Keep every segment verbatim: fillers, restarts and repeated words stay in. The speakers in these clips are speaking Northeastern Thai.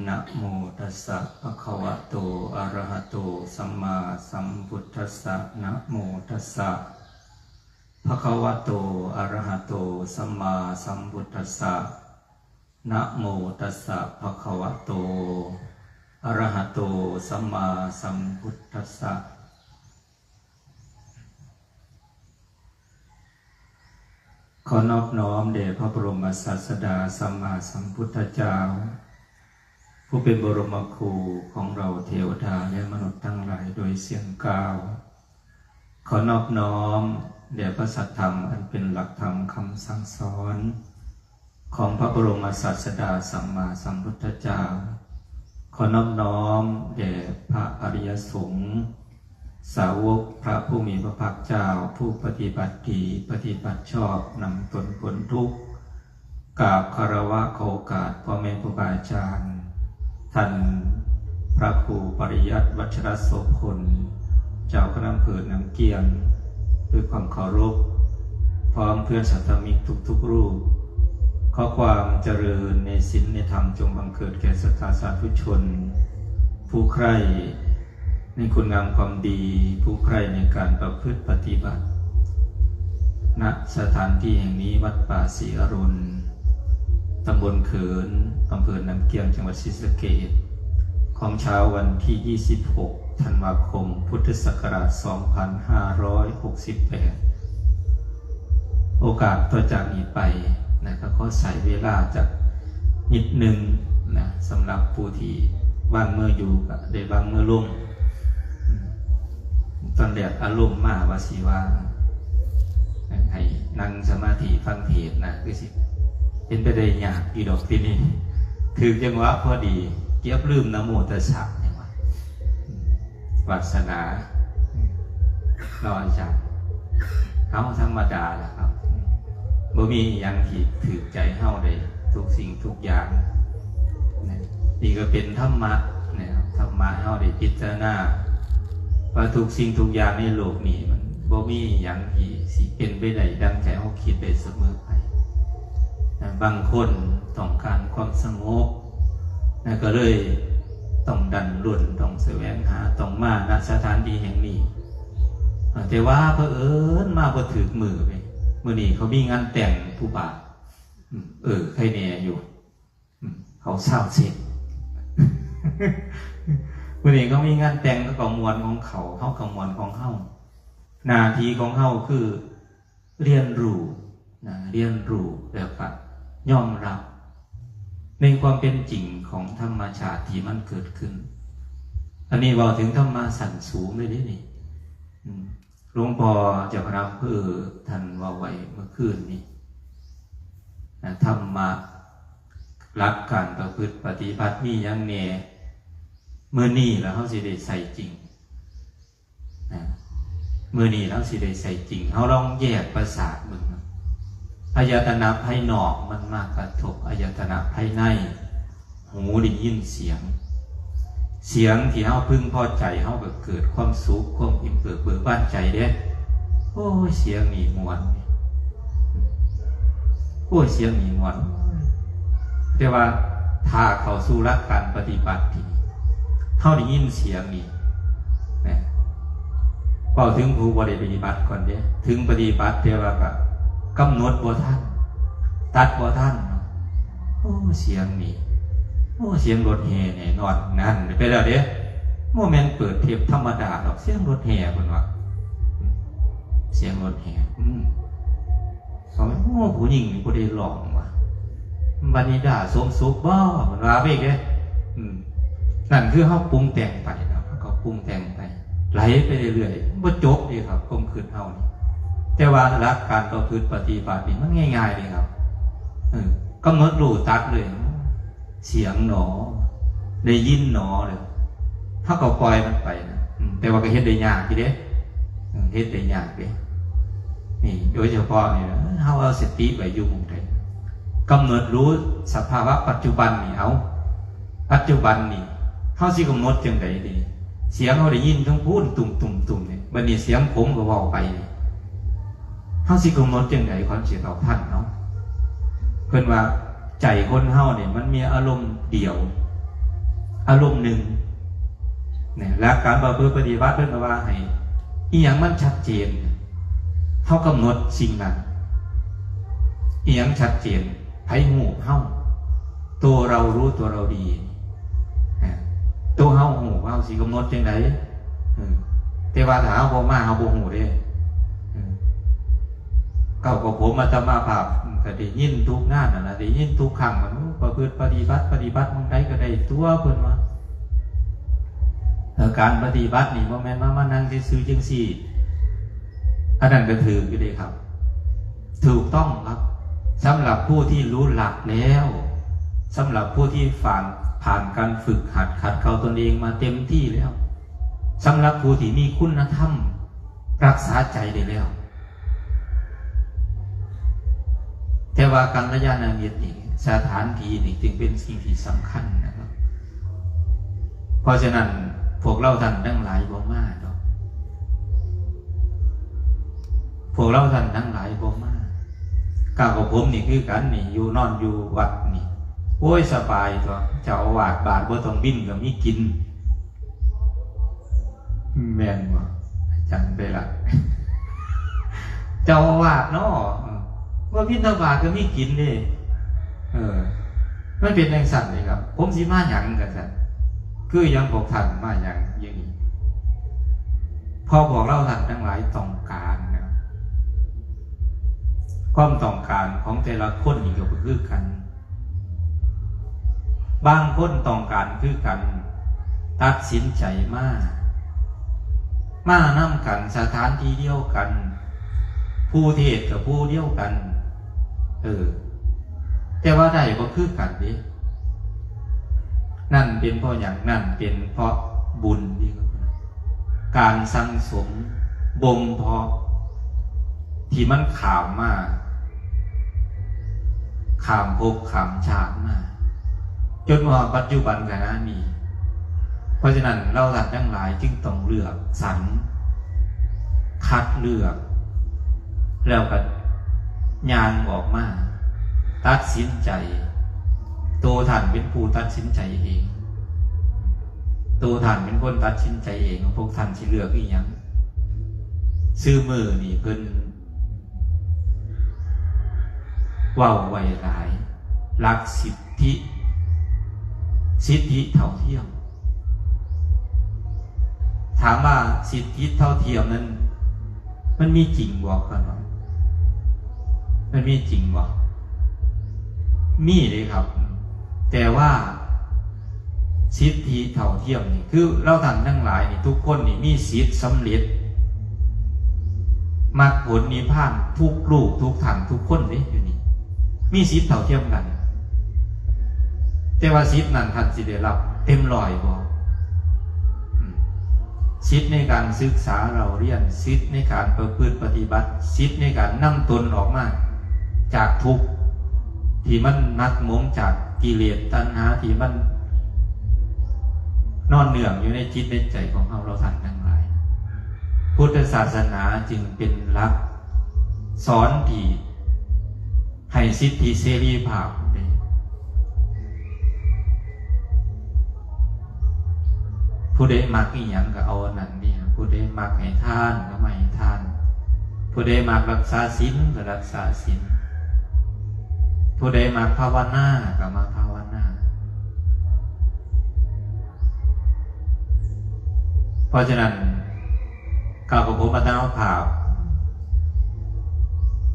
นะโมตัสสะภะคะวะโต อะระหะโต สัมมาสัมพุทธัสสะ นะโมตัสสะภะคะวะโต อะระหะโต สัมมาสัมพุทธัสสะ นะโมตัสสะภะคะวะโต อะระหะโต สัมมาสัมพุทธัสสะ ขอนอบน้อมแด่พระบรมศาสดาสัมมาสัมพุทธเจ้า ผู้เป็นบรมครูของเราเทวดาและมนุษย์ทั้งหลายโดยเสียงกล่าว ขอนอบน้อมแด่พระสัทธรรมอันเป็นหลักธรรมคำสั่งสอน ของพระบรมศาสดาสัมมาสัมพุทธเจ้า ขอนอบน้อมแด่พระอริยสงฆ์ สาวกพระผู้มีพระภาคเจ้า ผู้ปฏิบัติดีปฏิบัติชอบนำตนพ้นทุกข์ กราบคารวะขอโอกาสพ่อแม่ครูบาอาจารย์ ท่านพระครูปริยัติวัชรโสพล เจ้าคณะอำเภอน้ำเกี้ยง ด้วยความเคารพ พร้อมเพื่อนสัทธมิกทุกๆรูป ขอความเจริญในศีลในธรรมจงบังเกิดแก่ศรัทธาสาธุชน ผู้ใคร่ในคุณงามความดี ผู้ใคร่ในการประพฤติปฏิบัติ ณ สถานที่แห่งนี้ วัดป่าศรีอรุณ ตำบลเขิน อำเภอน้ำเกี้ยง จังหวัดศรีสะเกษ ของเช้าวันที่ ยี่สิบหก ธันวาคม พุทธศักราช สองพันห้าร้อยหกสิบแปด โอกาสต่อจากนี้ไปนะครับ ขอใช้เวลาจักนิดนึงนะ สำหรับผู้ที่วางมืออยู่ก็ได้วางมือลง อืม ตอนแรกอารมณ์มาว่าสิว่า ให้นั่งสมาธิฟังเทศน์นะ คือสิเป็นไปได้ยากอยู่ดอกทีนี้ ถืกจังหวะพอดี เกือบลืมนะโมตัสสะจังหวะ อืม วาสนา อืม เนาะอาจารย์ เฮาธรรมดาล่ะครับ อืม บ่มีหยังที่ถืกใจเฮาได้ทุกสิ่งทุกอย่างนะ นี่ก็เป็นธรรมะนะครับ ธรรมะเฮาได้พิจารณา ว่าทุกสิ่งทุกอย่างในโลกนี้มันบ่มีหยังที่สิเป็นไปได้ดังใจเฮาคิดได้เสมอไปนะ บางคนต้องการความสงบนะ ก็เลยต้องดันด้น ต้องแสวงหา ต้องมา ณ สถานที่แห่งนี้ แต่ว่าเผอิญมาบ่ถืกมื้อไป มื้อนี้เขามีงานแต่งผู้บ่าว อืม เออ ใครแน่อยู่ อืม เขาเศร้าเสร็จ มื้อนี้เขามีงานแต่ง เขาก็ม่วนของเขา เฮาก็ม่วนของเฮา หน้าที่ของเฮาคือเรียนรู้นะ เรียนรู้แล้วก็ยอมรับ ในความเป็นจริงของธรรมชาติที่มันเกิดขึ้น อันนี้เว้าถึงธรรมะชั้นสูงเลยเด้นี่ อืม หลวงพ่อเจ้าคณะอำเภอท่านเว้าไว้เมื่อคืนนี้นะ ธรรมะ หลักการประพฤติปฏิบัติมีหยังแน่ มื้อนี้ล่ะเฮาสิได้ใช้จริงนะ มื้อนี้เฮาสิได้ใช้จริง เฮาลองแยกประสาทเบิ่งนะ อายตนะภายนอกมันมากระทบอายตนะภายใน หูได้ยินเสียง เสียงที่เฮาพึงพอใจ เฮาก็เกิดความสุข ความอิ่มเอิบเบิกบานใจเด้ โอ้ย เสียงนี่ม่วน โอ้ย เสียงนี่ม่วน แต่ว่าถ้าเข้าสู่หลักการปฏิบัติที่เฮาได้ยินเสียงนี่นะ เว้าถึงผู้บ่ได้ปฏิบัติก่อนเด้ ถึงปฏิบัติแต่ว่าก็กำหนดบ่ทัน ตัดบ่ทันเนาะ โอ้ เสียงนี่ โอ้ เสียงรถแห่แน่นอน นั่นไปแล้วเด้ บ่แม่นเปิดเทปธรรมดาดอก เสียงรถแห่เพิ่นว่า เสียงรถแห่ อืม เขาว่า โอ้ ผู้หญิงนี่บ่ได้ร้องว่ะ บัดนี้ด่าสมสุขบ่ เพิ่นว่าไปอีกเด้ อืม นั่นคือเฮาปรุงแต่งไปเนาะ เฮาก็ปรุงแต่งไป ไหลไปเรื่อยๆ บ่จบเด้ครับ ความคิดเฮานี่ แต่ว่าหลักการประพฤติปฏิบัตินี่มันง่ายๆเด้ครับ เออ กำหนดรู้ตัดเลย เสียงหนอ ได้ยินหนอเลย เฮาก็ปล่อยมันไปนะ อืม แต่ว่าก็เฮ็ดได้ยากอยู่เด้ อืม เฮ็ดได้ยากเด้ นี่ โดยเฉพาะนี่นะ เฮาเอาสติไว้อยู่หม่องใด กำหนดรู้สภาวะปัจจุบันนี่ เอา ปัจจุบันนี่ เฮาสิกำหนดจังใดดี เสียงเฮาได้ยินทั้งพูนตุ่มๆๆๆ นี่ บัดนี้เสียงผมก็เว้าไปนี่ เฮาสิกำหนดจังใดความสิเอาทันเนาะ เพิ่นว่าใจคนเฮานี่มันมีอารมณ์เดียว อารมณ์หนึ่งเนี่ยหลักการประพฤติปฏิบัติเพิ่นก็ว่าให้อีหยังมันชัดเจน เฮากำหนดสิ่งนั้น อีหยังชัดเจน ไผฮู้ เฮา ตัวเรารู้ตัวเราดี นะ ตัวเฮาฮู้ เฮาสิกำหนดจั่งใด เออ แต่ว่าถ้าเฮาบ่มา เฮาบ่ฮู้เด้ เออ เก่าก็ผมอาตมาภาพก็ได้ยินทุกงานนั่นล่ะ ได้ยินทุกครั้งว่า โอ้ ประพฤติปฏิบัติ ปฏิบัติหม่องใดก็ได้ตัว เพิ่นว่า เออ การปฏิบัตินี่บ่แม่นว่ามานั่งซื่อๆจั่งซี้ อันนั้นก็ถืกอยู่เด้ครับ ถูกต้องครับ สำหรับผู้ที่รู้หลักแล้ว สำหรับผู้ที่ผ่าน ผ่านการฝึกหัดขัดเกลาตนเองมาเต็มที่แล้ว สำหรับผู้ที่มีคุณธรรม รักษาใจได้แล้ว แต่ว่ากัลยาณมิตรนี่ สถานที่นี่จึงเป็นสิ่งที่สำคัญนะครับ เพราะฉะนั้นพวกเราท่านทั้งหลายบ่มาดอก พวกเราท่านทั้งหลายบ่มา ก้าวกับผมนี่คือกันนี่ อยู่นอนอยู่วัดนี่ โอ้ย สบายตัว เจ้าอาวาสบาทบ่ต้องบินก็มีกิน แม่นบ่ อาจารย์ไปละ เจ้าอาวาสเนาะ เออ ว่าบิณฑบาตก็มีกินเด้ เออ มันเป็นจั่งซั่นเลยครับ ผมสิมาหยังกันซั่น คือยังพวกท่านมาหยังอย่างนี้ พอพวกเราท่านทั้งหลายต้องการนะ ความต้องการของแต่ละคนนี่ก็บ่คือกัน บางคนต้องการคือกัน ตัดสินใจมา มานำกัน สถานที่เดียวกัน ผู้เทศน์กับผู้เดียวกัน เออ แต่ว่าได้บ่คือกันเด้ นั่นเป็นเพราะหยัง นั่นเป็นเพราะบุญนี่ครับ การสั่งสมบ่มเพาะ ที่มันข้ามมา ข้ามภพข้ามชาติมา จนมาปัจจุบันขณะนี้ เพราะฉะนั้นเราท่านทั้งหลายจึงต้องเลือกสรร คัดเลือก แล้วก็ย่างออกมา ตัดสินใจ ตัวท่านเป็นผู้ตัดสินใจเอง ตัวท่านเป็นคนตัดสินใจเองว่าพวกท่านสิเลือกอีหยัง ซื่อมื้อนี่เพิ่นเว้าไว้หลาย หลักสิทธิ สิทธิเท่าเทียม ถามว่าสิทธิเท่าเทียมนั้น มันมีจริงบ่ครับ มันมีจริงบ่ มีเลยครับ แต่ว่าสิทธิเท่าเทียมนี่ คือเราท่านทั้งหลายนี่ ทุกคนนี่มีสิทธิ์สำเร็จมรรคผลนิพพาน ทุกลูกทุกท่านทุกคนเด้อยู่นี่ มีสิทธิ์เท่าเทียมกัน แต่ว่าสิทธิ์นั้นท่านสิได้รับเต็มร้อยบ่ อืม สิทธิ์ในการศึกษาเล่าเรียน สิทธิ์ในการประพฤติปฏิบัติ สิทธิ์ในการนำตนออกมาจากทุกข์ที่มันหมักหมม จากกิเลสตัณหาที่มันนอนเนื่องอยู่ในจิตในใจของเรา เราท่านทั้งหลาย พุทธศาสนาจึงเป็นหลักสอนที่ให้สิทธิเสรีภาพเด้ ผู้ใดมักอีหยังก็เอาอันนั้นนี่ ผู้ใดมักให้ทานก็มาให้ทาน ผู้ใดมักรักษาศีลก็รักษาศีล ผู้ใดมักภาวนาก็มาภาวนา เพราะฉะนั้น ข้าพเจ้าอาตมาภาพ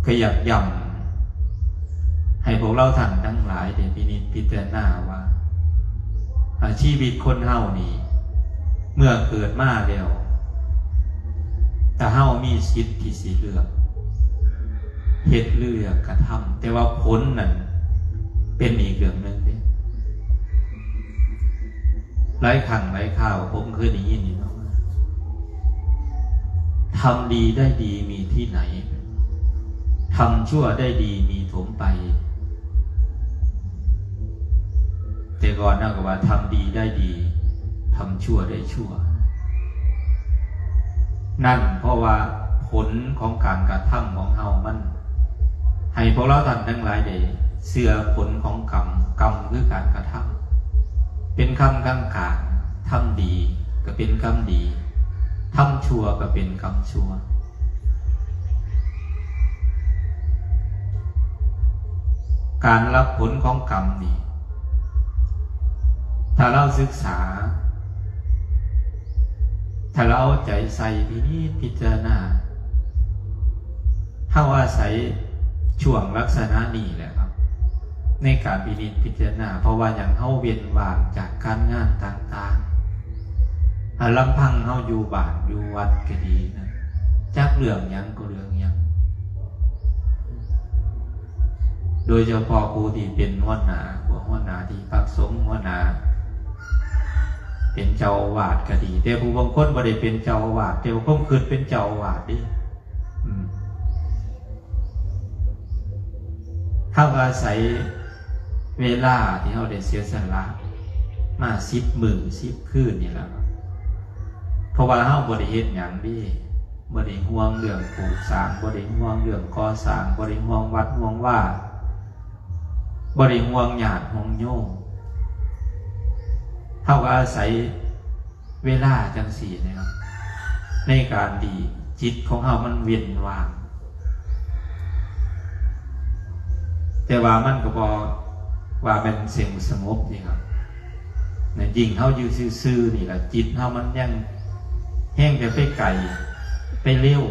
ก็อยากย้ำให้พวกเราท่านทั้งหลายได้พินิจพิจารณาว่า อ่า ชีวิตคนเฮานี่ เมื่อเกิดมาแล้ว แต่เฮามีสิทธิ์ที่สิเลือก เฮ็ดหรือเลือกกระทำ แต่ว่าผลนั่นเป็นอีกเรื่องหนึ่งเด้ หลายครั้งหลายคราวผมเคยได้ยินอยู่เนาะ ทำดีได้ดีมีที่ไหน ทำชั่วได้ดีมีถมไป แต่ก่อนนั่นก็ว่าทำดีได้ดี ทำชั่วได้ชั่ว นั่นเพราะว่าผลของการกระทำของเฮามัน ให้พวกเราท่านทั้งหลายได้เชื่อผลของกรรม กรรมคือการกระทำ เป็นคำกลางๆ ทำดีก็เป็นกรรมดี ทำชั่วก็เป็นกรรมชั่ว การรับผลของกรรมนี่ ถ้าเราศึกษา ถ้าเราเอาใจใส่พินิจพิจารณา เฮาอาศัยช่วงลักษณะนี้แหละครับ ในการพินิจพิจารณา เพราะว่าอย่างเฮาเว้นว่างจากการงานต่างๆ อาลำพังเฮาอยู่บ้านอยู่วัดก็ดีนะ จักเรื่องหยังก็เรื่องหยัง โดยเฉพาะผู้ที่เป็นหัวหน้า พวกหัวหน้าที่พักสงฆ์ หัวหน้า เป็นเจ้าอาวาสก็ดี แต่ผู้บางคนบ่ได้เป็นเจ้าอาวาส แต่ว่าความคิดเป็นเจ้าอาวาสเด้ อืม เฮาก็อาศัยเวลาที่เฮาได้เสียสละมาสิบมื้อสิบคืนนี่แหละครับ เพราะว่าเฮาบ่ได้เฮ็ดหยังเด้ บ่ได้ห่วงเรื่องปลูกสร้าง บ่ได้ห่วงเรื่องก่อสร้าง บ่ได้ห่วงวัดห่วงวา บ่ได้ห่วงญาติห่วงโยม เฮาก็อาศัยเวลาจังซี่นะครับ ในการที่จิตของเฮามันเว้นว่าง แต่ว่ามันก็บ่ว่าเป็นเสียงสงบนี่ครับ นะ ยิ่งเฮาอยู่ซื่อๆนี่ล่ะ จิตเฮามันยังแฮงแต่ไปไกล ไปเร็ว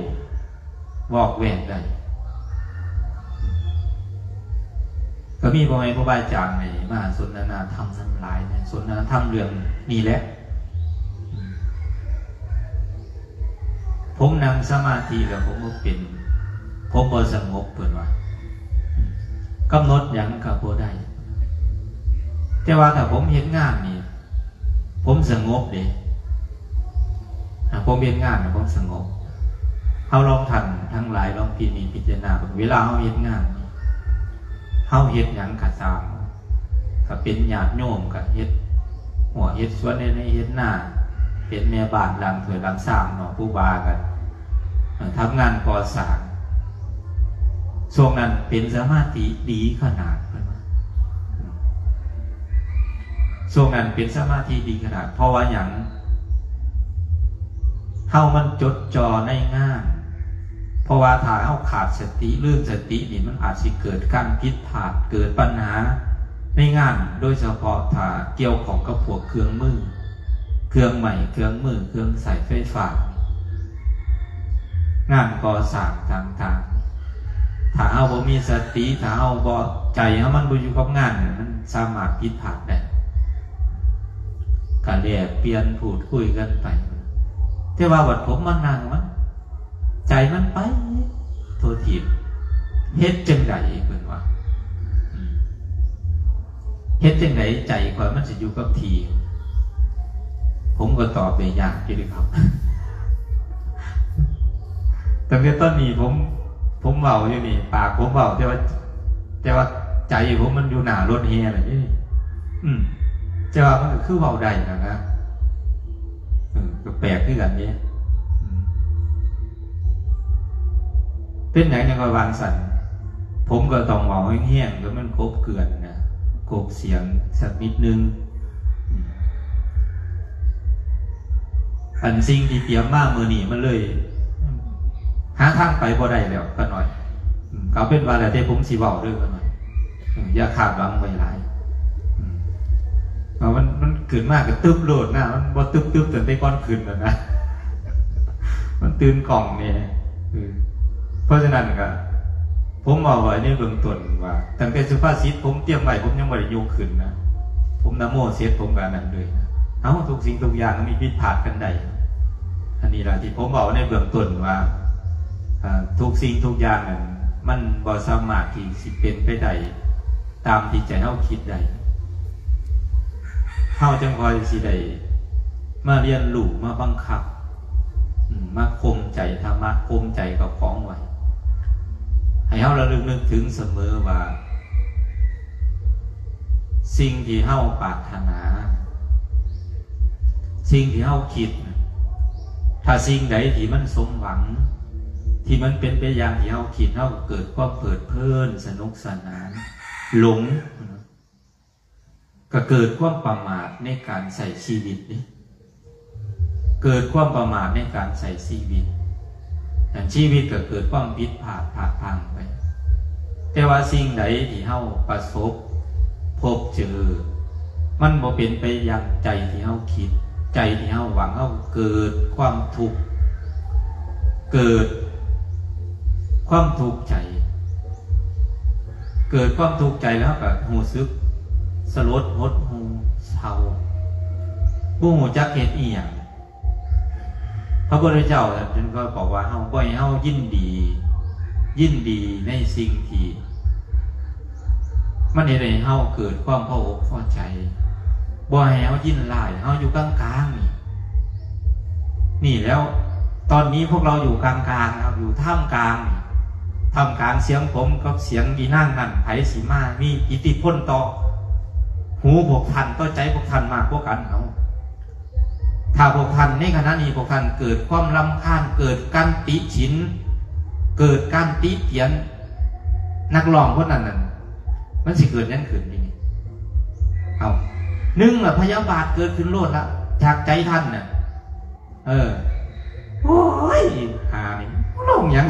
วอกแวกได้ ก็มีพ่อแม่ครูบาอาจารย์นี่มาสนทนาธรรมทั้งหลายเนี่ย สนทนาธรรมเรื่องนี้แหละ ผมนั่งสมาธิแล้วผมบ่เป็น ผมบ่สงบ เพิ่นว่า กำหนดหยังก็บ่ได้ แต่ว่าถ้าผมเฮ็ดงานนี่ ผมสงบเด้ ถ้าผมเฮ็ดงานน่ะผมสงบ เฮาลองท่านทั้งหลายลองพินิจพิจารณาเบิ่ง เวลาเฮาเฮ็ดงานนี่ เฮาเฮ็ดหยังก็ตาม ก็เป็นญาติโยมก็เฮ็ดฮวกเฮ็ดสวน เฮ็ดไร่เฮ็ดนา เป็นแม่บ้านล้างถ้วยล้างชามเนาะ ผู้ว่ากัน เอ่อ ทำงานก่อสร้าง ช่วงนั้นเป็นสมาธิดีขนาด เพิ่นว่า ช่วงนั้นเป็นสมาธิดีขนาด เพราะว่าหยัง เฮามันจดจ่อในงาน เพราะว่าถ้าเฮาขาดสติ ลืมสตินี่ มันอาจสิเกิดการผิดพลาด เกิดปัญหาในงาน โดยเฉพาะถ้าเกี่ยวข้องกับพวกเครื่องมือ เครื่องไม้ เครื่องมือ เครื่องใช้ไฟฟ้า งานก่อสร้างต่างๆ ถ้าเฮาบ่มีสติ ถ้าเฮาบ่ ใจเฮามันบ่อยู่กับงานเนี่ย มันสามารถผิดพลาดได้ ก็แลกเปลี่ยนพูดคุยกันไป แต่ว่าบัดผมมานั่งมัน ใจมันไปทั่วทีป เฮ็ดจั่งใด เพิ่นว่า อืม เฮ็ดจั่งใดใจข้อยมันสิอยู่กับที่ ผมก็ตอบได้ยากอยู่เด้ครับ ตั้งแต่ตอนนี้ผม ผมเว้าอยู่นี่ ปากผมเว้า แต่ว่า แต่ว่าใจผมมันอยู่หน้ารถแห่ล่ะนี่ อืม แต่ว่ามันก็คือเว้าได้นะนะ เออ ก็แปลกคือกันเด้ อืม เป็นหยังจั่งว่าวางซั่น ผมก็ต้องเว้าแฮงๆ แล้วมันกลบเกลื่อนนะ กลบเสียงสักนิดนึง อืม อันสิ่งที่เตรียมมามื้อนี้มันเลย หาทางไปบ่ได้แล้ว ป้าน้อย อืม เอาเป็นว่าแล้วแต่ผมสิเว้าเด้อ ป้าน้อย อืม อย่าคาดหวังไว้หลาย อืม เพราะมัน มันขึ้นมาก็ตึบโลดนะ มันบ่ตึบๆ ตั้งแต่ก่อนขึ้นแล้วนะ มันตื่นกล้องเนี่ย เออ เพราะฉะนั้นก็ ผมเว้าไว้ในเบื้องต้นว่า ตั้งแต่สุภาษิตผมเตรียมไว้ ผมยังบ่ได้ยกขึ้นนะ ผมนะโมเสร็จผมก็อันนั้นเลยนะ เอ้า ทุกสิ่งทุกอย่างมันมีผิดพลาดกันได้ อันนี้ล่ะที่ผมเว้าในเบื้องต้นว่า อ่า ทุกสิ่งทุกอย่างนั้น มันบ่สามารถที่สิเป็นไปได้ ตามที่ใจเฮาคิดได้ เฮาจั่งค่อยสิได้มาเรียนรู้ มาบังคับ อืม มาข่มใจ ธรรมะข่มใจกับของไว้ ให้เฮาระลึกนึกถึงเสมอว่า สิ่งที่เฮาปรารถนา สิ่งที่เฮาคิดน่ะ ถ้าสิ่งใดที่มันสมหวัง ที่มันเป็นไปอย่างที่เฮาคิด เฮาก็เกิดความเพลิดเพลิน สนุกสนาน หลง ก็เกิดความประมาทในการใช้ชีวิตนี่เกิดความประมาทในการใช้ชีวิตอันชีวิตก็เกิดความผิดพลาดพลาดพลั้งไป แต่ว่าสิ่งใดที่เฮาประสบพบเจอ มันบ่เป็นไปอย่างใจที่เฮาคิด ใจที่เฮาหวัง เฮาเกิดความทุกข์ เกิดความทุกข์ใจ เกิดความทุกข์ใจแล้วก็รู้สึกสลดหดหู่เศร้า บ่รู้จักเฮ็ดอีหยัง พระพุทธเจ้าท่านก็บอกว่าเฮาบ่ให้เฮายินดี ยินดีในสิ่งที่ มันเฮ็ดให้เฮาเกิดความพออกพอใจ บ่ให้เฮายินร้าย เฮาอยู่กลางๆนี่ นี่แล้ว ตอนนี้พวกเราอยู่กลางๆครับ อยู่ท่ามกลางนี่ ท่ามกลางเสียงผมกับเสียงอีนางนั่น ไผสิมามีอิทธิพลต่อ หูพวกท่าน ต่อใจพวกท่านมากกว่ากันเนาะ ถ้าพวกท่านในขณะนี้พวกท่านเกิดความรำคาญ เกิดการติฉิน เกิดการติเตียน นักร้องคนนั้นนั่น มันสิเกิดหยังขึ้นนี่ เอา หนึ่งละพยาบาทเกิดขึ้นโลดละ จากใจท่านน่ะ เออ โอ้ย หานี่ ร้องหยัง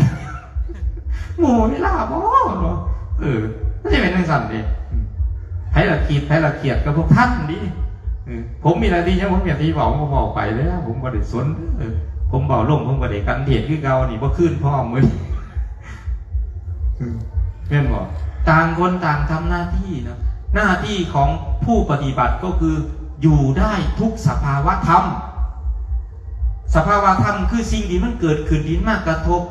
หมู่เวลาบ่เนาะ เออ มันสิเป็นจังซั่นเด้ อืม ไผละคิด ไผละเครียดก็พวกท่านนี่ เออ ผมมีหน้าที่หยัง ผมอยากสิเว้า ผมก็เว้าไปแล้ว ผมบ่ได้สน เออ ผมเว้าลง ผมก็ได้กันเทศน์คือเก่านี่ บ่คืนพร้อมมื้อนี้ อืม แม่นบ่ ต่างคนต่างทำหน้าที่นะ หน้าที่ของผู้ปฏิบัติก็คืออยู่ได้ทุกสภาวะธรรม สภาวะธรรมคือสิ่งที่มันเกิดขึ้น ที่มากระทบ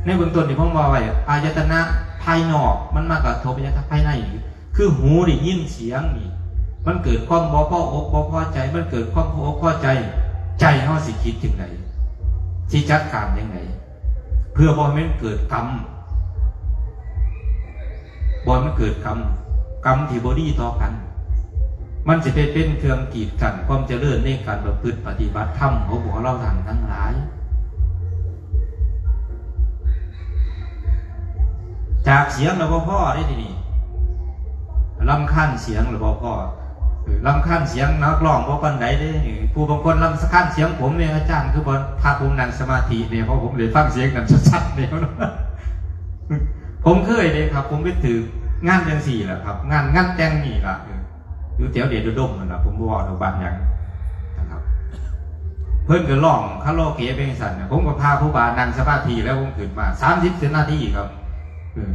ในเบื้องต้นที่ผมว่าไว้ อายตนะภายนอกมันมากระทบอายตนะภายใน คือหูได้ยินเสียงนี่ มันเกิดความบ่พออกบ่พอใจ มันเกิดความพออกพอใจ ใจเฮาสิคิดจังได สิจัดการจังได เพื่อบ่ให้มันเกิดกรรม บ่ให้มันเกิดกรรม กรรมที่บ่ดีต่อกัน มันสิไปเป็นเครื่องกีดกั้นความเจริญในการประพฤติปฏิบัติธรรมของพวกเราท่านทั้งหลาย จากเสียงแล้วบ่พอได้ทีนี้ รำคาญเสียงแล้วบ่พอ เออ รำคาญเสียงนักร้องบ่ปานใดเด้ ผู้บางคนรำคาญเสียงผมเนี่ย อาจารย์ คือบ่พาผมนั่งสมาธิเนี่ย เพราะผมได้ฟังเสียงกันชัดๆเนี่ย ผมเคยเด้ครับ ผมไปถือกงานจังซี่แหละครับ งาน งานแต่งนี่ล่ะ เออ อยู่แถวเดชอุดมนั่นล่ะ ผมบ่เว้าดอกบ้านหยังนะครับ เพิ่นก็ร้องคาราโอเกะเป็นจังซั่นน่ะ ผมก็พาผู้บ่าวนั่งสมาธิแล้วผมขึ้นมา สามสิบนาทีครับ เออ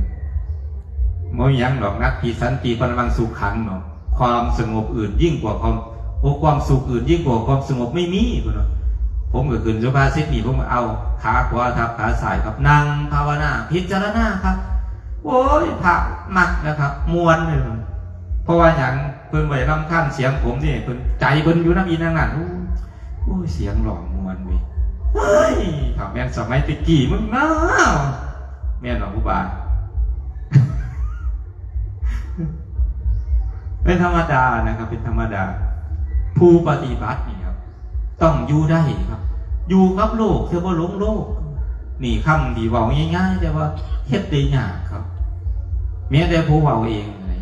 บ่มีหยังดอก นัตถิสันติพลังสุขังเนาะ ความสงบอื่นยิ่งกว่าความ โอ้ ความสุขอื่นยิ่งกว่าความสงบไม่มี เพิ่นว่า ผมก็ขึ้นสุภาษิตนี่ ผมก็เอาขาขวาทับขาซ้ายครับ นั่งภาวนา พิจารณาครับ โอ้ย พระมักนะครับ ม่วนเลย เพราะว่าหยัง เพิ่นบ่ได้รำคาญเสียงผมนี่ เพิ่น ใจเพิ่นอยู่นำอีหยังนั่น โอ้ย เสียงร้องม่วนเว้ย เฮ้ย ถ้าแม่นสมัยตะกี้มึงนะ แม่นบ่ ผู้บ่าว เป็นธรรมดานะครับ เป็นธรรมดา ผู้ปฏิบัตินี่ครับ ต้องอยู่ได้ครับ อยู่กับโลก แต่บ่หลงโลก นี่คำที่เว้าง่ายๆ แต่ว่าเฮ็ดได้ยากครับ แม้แต่ผู้เว้าเองเลย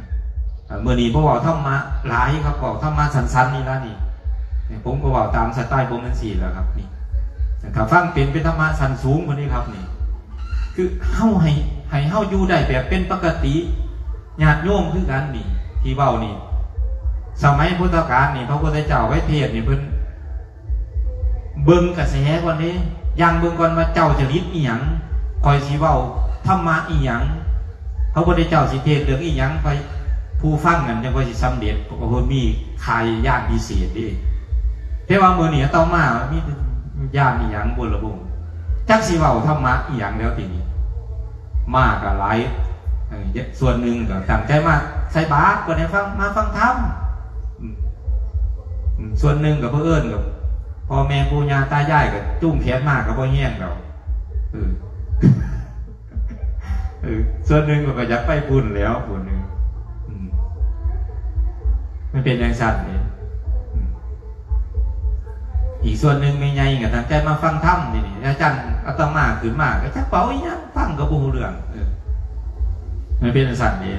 เอ่อ มื้อนี้บ่เว้าธรรมะหลายครับ เว้าธรรมะสั้นๆ นี่ล่ะนี่ เนี่ย ผมก็เว้าตามสไตล์ผมจังซี่แหละครับ นี่ ถ้าฟังเป็น เป็นธรรมะชั้นสูงกว่านี้ครับ นี่ คือเฮาให้ ให้เฮาอยู่ได้แบบเป็นปกติ ญาติโยมคือกันนี่ ที่เว้านี่ สมัยพุทธกาลนี่ พระพุทธเจ้าไปเทศน์นี่ เพิ่นเบิ่งกระแสก่อนเด้ อย่างเบิ่งก่อนว่าเจ้าจริตอีหยัง ข้อยสิเว้าธรรมะอีหยัง พระพุทธเจ้าสิเทศน์เรื่องอีหยัง ไป ผู้ฟังนั่นจั่งค่อยสิสำเร็จ เพราะว่าเพิ่นมีค่ายญาณพิเศษเด้ แต่ว่ามื้อนี้อาตมามีญาณอีหยังบ่ละบ่ จักสิเว้าธรรมะอีหยังแล้วทีนี้ มาก็หลาย เอ่อ ส่วนหนึ่งก็ตั้งใจมาใส่บาตร ก็ได้ฟัง มาฟังธรรม อืม อืม ส่วนหนึ่งก็เผอิญกับพ่อแม่ปู่ย่าตายายก็จูงแขนมาก็บ่แฮงดอก เออ เออ ส่วนหนึ่งก็อยากไปพุ้นแหล้ว พุ้นหนึ่ง อืม มันเป็นจั่งซั่นเด้ อืม อีกส่วนหนึ่งแม่ใหญ่ก็ตั้งใจมาฟังธรรมนี่ นี่ อาจารย์อาตมาขึ้นมาก็จักเว้าอีหยัง ฟังก็บ่รู้เรื่อง เออ มันเป็นจั่งซั่นเด้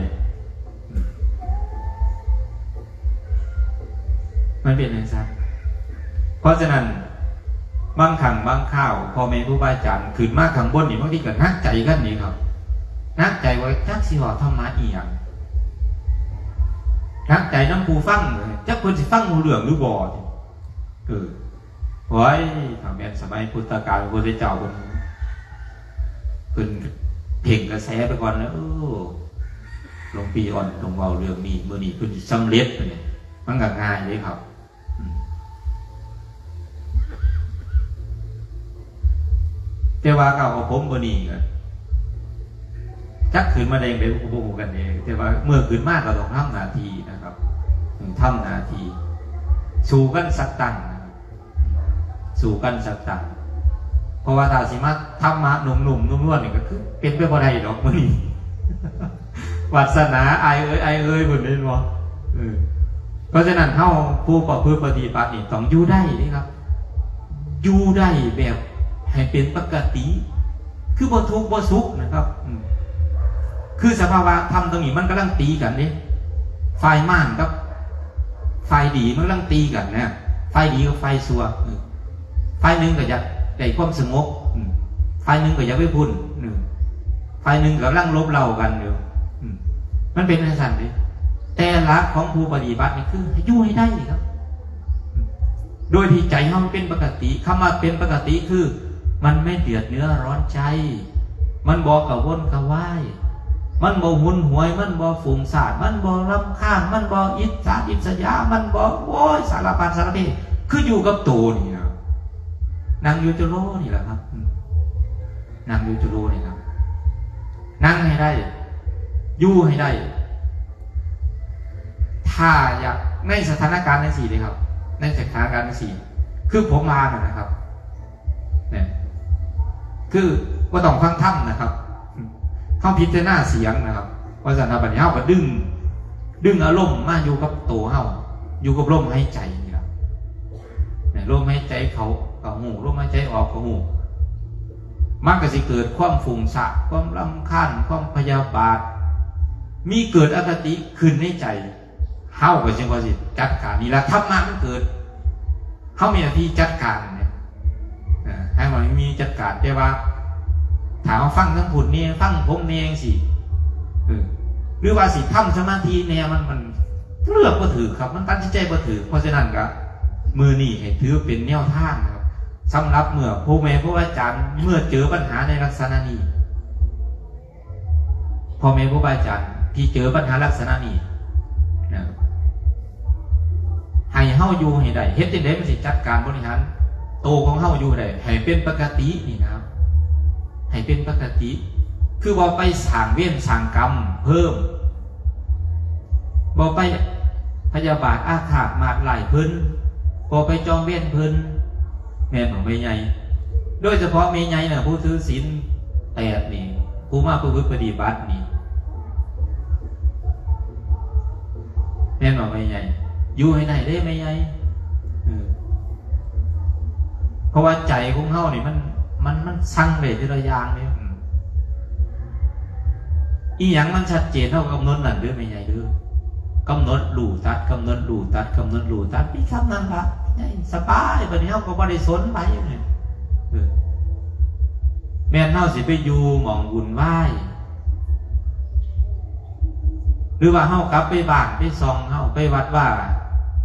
อืม มันเป็นจั่งซั้น เพราะฉะนั้น บางครั้งบางคราว พ่อแม่ครูบาอาจารย์ขึ้นมาข้างบนนี่ บางทีก็หนักใจกันนี่ครับ หนักใจว่าจักสิเว้าธรรมะอีหยัง หนักใจนำผู้ฟัง จักเพิ่นสิฟังรู้เรื่องหรือบ่ เออ โอ้ย ถ้าแม่นสมัยพุทธกาล พระพุทธเจ้าเพิ่น เพิ่นเพ่งกระแสไปก่อนแล้ว โอ้ หลวงพี่อ่อนต้องเว้าเรื่องนี้ มื้อนี้เพิ่นสิสำเร็จเนี่ย มันก็ง่ายเลยครับ อืม แต่ว่าเก่ากับผมบ่นี่ก็จักขึ้นมาได้จั่งใดก็บ่ฮู้กันเอง แต่ว่าเมื่อขึ้นมาก็ต้องทำหน้าที่นะครับ อืม ทำหน้าที่ สู้กันสักตั้งนะครับ สู้กันสักตั้ง เพราะว่าถ้าสิมาธรรมะนุ่มๆ นุ่มนวลนี่ก็คือเป็นไปบ่ได้ดอกมื้อนี้ วาสนา อ้ายเอ้ย อ้ายเอ้ย เพิ่นเห็นบ่ เออ เพราะฉะนั้นเฮาผู้ประพฤติปฏิบัตินี่ต้องอยู่ได้เด้ครับ อยู่ได้แบบให้เป็นปกติ คือบ่ทุกข์บ่สุขนะครับ อืม คือสภาวะธรรมตรงนี้มันกำลังตีกันเด้ ฝ่ายมารกับฝ่ายดีมันกำลังตีกันนะ ฝ่ายดีกับฝ่ายชั่ว เออ ฝ่ายหนึ่งก็อยากได้ความสงบ อืม ฝ่ายหนึ่งก็อยากไปพุ้น อืม ฝ่ายหนึ่งกำลังลบเล้ากันอยู่ อืม มันเป็นจั่งซั้นเด้ แต่หลักของผู้ปฏิบัตินี่คือให้อยู่ให้ได้ครับ อืม โดยที่ใจเฮามันเป็นปกติ คำว่าเป็นปกติคือ มันไม่เดือดเนื้อร้อนใจ มันบ่กระวนกระวาย มันบ่หนหวย มันบ่ฟุ้งซ่าน มันบ่รำคาญ มันบ่อิจฉาริษยา มันบ่ โอ้ย สารพัดสารเพ คืออยู่กับโตนี่นะ นั่งอยู่จุโลนี่แหละครับ อืม นั่งอยู่จุโลนี่ครับ นั่งให้ได้ อยู่ให้ได้ ถ้าอยาก ในสถานการณ์จั่งซี้เลยครับ ในสถานการณ์จั่งซี้ คือผมมาน่ะนะครับ เนี่ย คือบ่ต้องฟังธรรมนะครับ เฮาพิจารณาเสียงนะครับ เพราะฉะนั้นบัดนี้เฮาก็ดึง ดึงอารมณ์มาอยู่กับโตเฮา อยู่กับลมหายใจนี่ล่ะ เนี่ย ลมหายใจเข้าก็ฮู้ ลมหายใจออกก็ฮู้ มันก็สิเกิดความฟุ้งซ่าน ความรำคาญ ความพยาบาท มีเกิดอคติขึ้นในใจ เฮาก็จั่งว่าสิจัดการ นี่ล่ะธรรมะมันเกิด เฮามีหน้าที่จัดการเนี่ย อ่า ให้มันมีจัดการ แต่ว่าถ้าเฮาฟังทั้งพุ้นแหน่ ฟังผมแหน่จั่งซี้ เออ หรือว่าสิทำสมาธิแหน่ มัน มันเลือกบ่ถืกครับ มันตัดสินใจบ่ถืก เพราะฉะนั้นก็มื้อนี้ให้ถือเป็นแนวทางนะครับ สำหรับเมื่อพ่อแม่ครูอาจารย์ เมื่อเจอปัญหาในลักษณะนี้ พ่อแม่ครูบาอาจารย์ที่เจอปัญหาลักษณะนี้นะ ให้เฮาอยู่ให้ได้ เฮ็ดจั่งใดมันสิจัดการบริหารโตของเฮาอยู่ได้ ให้เป็นปกตินี่นะครับ ให้เป็นปกติ คือบ่ไปสร้างเวรสร้างกรรมเพิ่ม บ่ไปพยาบาทอาฆาตมาดร้ายเพิ่น บ่ไปจองเวรเพิ่น แม่นบ่แม่ใหญ่ โดยเฉพาะแม่ใหญ่น่ะ ผู้ถือศีลแปดนี่ ผู้มาประพฤติปฏิบัตินี่ แม่นบ่แม่ใหญ่ อยู่ให้ได้เด้แม่ใหญ่ เออ เพราะว่าใจของเฮานี่มัน มัน มันสั่งได้ทีละอย่างเด้ อืม อีหยังมันชัดเจน เฮากำหนดนั่นเด้อแม่ใหญ่เด้อ กำหนดรู้ตัด กำหนดรู้ตัด กำหนดรู้ตัด มีคำนั้นล่ะ สบาย บัดนี้เฮาก็บ่ได้สนไผเนี่ย เออ แม่นเฮาสิไปอยู่หม่องวุ่นวาย หรือว่าเฮากลับไปบ้านไปซ่องเฮา ไปวัดวา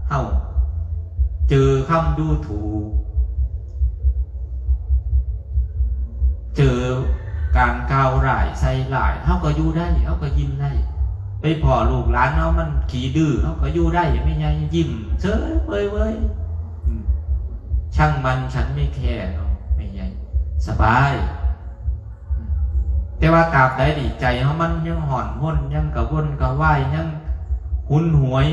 เฮา เจอคำดูถูก เจอการกล่าวร้ายใส่ร้าย เฮาก็อยู่ได้ เฮาก็ยิ้มได้ ไปพ้อลูกหลานเฮามันขี้ดื้อ เฮาก็อยู่ได้ แม่ใหญ่ยิ้มเฉยเว้ยเว้ย อืม ช่างมัน ฉันไม่แคร์เนาะ แม่ใหญ่ สบาย แต่ว่าตราบใดนี่ใจเฮามันยังห่อนห้น ยังกระวนกระวาย ยังหุนหวย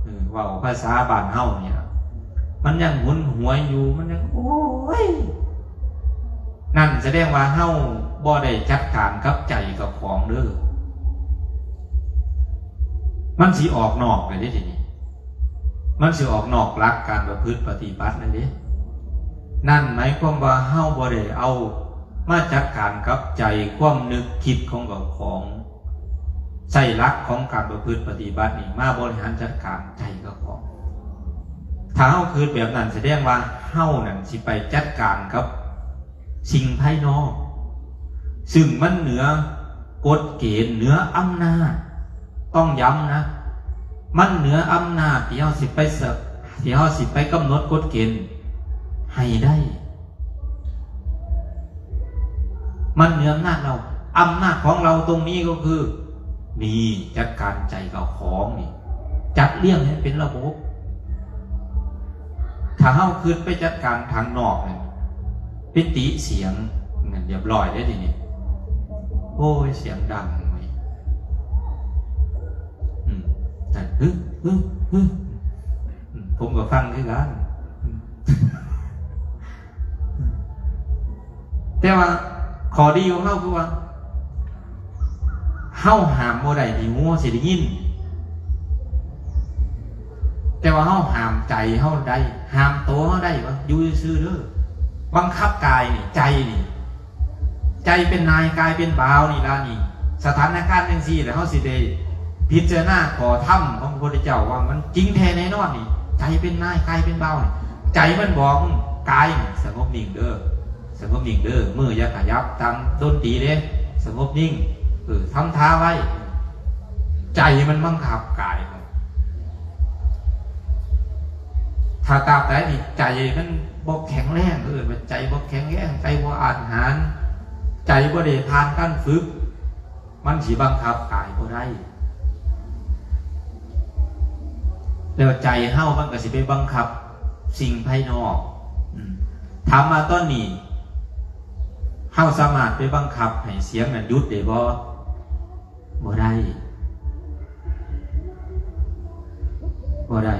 เออ เว้าภาษาบ้านเฮานี่ล่ะ มันยังหุนหวยอยู่ มันยัง โอ้ย นั่นแสดงว่าเฮาบ่ได้จัดการกับใจกับของเด้อ มันสิออกนอกไปเด้ทีนี้ มันสิออกนอกหลักการประพฤติปฏิบัติเลยเด้ นั่นหมายความว่าเฮาบ่ได้เอามาจัดการกับใจความนึกคิดของเจ้าของ ใช้หลักของการประพฤติปฏิบัตินี่มาบริหารจัดการใจเจ้าของ ถ้าเฮาคิดแบบนั้นแสดงว่าเฮานั่นสิไปจัดการกับสิ่งภายนอก ซึ่งมันเหนือกฎเกณฑ์ เหนืออำนาจ ต้องย้ำนะ มันเหนืออำนาจที่เฮาสิไปสะ ที่เฮาสิไปกำหนดกฎเกณฑ์ให้ได้ มันเหนืออำนาจเรา อำนาจของเราตรงนี้ก็คือ นี่จัดการใจกับของนี่ จัดเรียงให้เป็นระบบ ถ้าเฮาคิดไปจัดการทางนอกเนี่ย ไปติเสียงนั่นเรียบร้อยได้ทีนี้ โอ้ย เสียงดังเว้ย อืมนั่น ฮึ ฮึ ฮึ อืมผมก็ฟังคือกัน อืม แต่ว่าข้อดีของเฮาคือว่า เฮาห้ามบ่ได้ที่หูเฮาสิได้ยิน แต่ว่าเฮาห้ามใจเฮาได้ ห้ามตัวเฮาได้ว่าอยู่ซื่อๆเด้อ บังคับกายนี่ ใจนี่ ใจเป็นนาย กายเป็นบ่าวนี่ล่ะนี่ สถานการณ์จังซี่แหละ เฮาสิได้พิจารณาข้อธรรมของพระพุทธเจ้าว่ามันจริงแท้แน่นอนนี่ ใจเป็นนาย กายเป็นบ่าวนี่ ใจมันบอกกายนี่ สงบนิ่งเด้อ สงบนิ่งเด้อ มืออย่าขยับ ตามดนตรีเด้ สงบนิ่ง เออ ทำท่าไว้ ใจมันบังคับกาย ถ้าตราบใดที่ใจมันบ่แข็งแรง เออ มันใจบ่แข็งแรง ใจบ่อาจหาร ใจบ่ได้ผ่านการฝึก มันสิบังคับกายบ่ได้ แล้วใจเฮามันก็สิไปบังคับสิ่งภายนอก อืม ถามว่าตอนนี้ เฮาสามารถไปบังคับให้เสียงนั้นหยุดได้บ่? บ่ได้ บ่ได้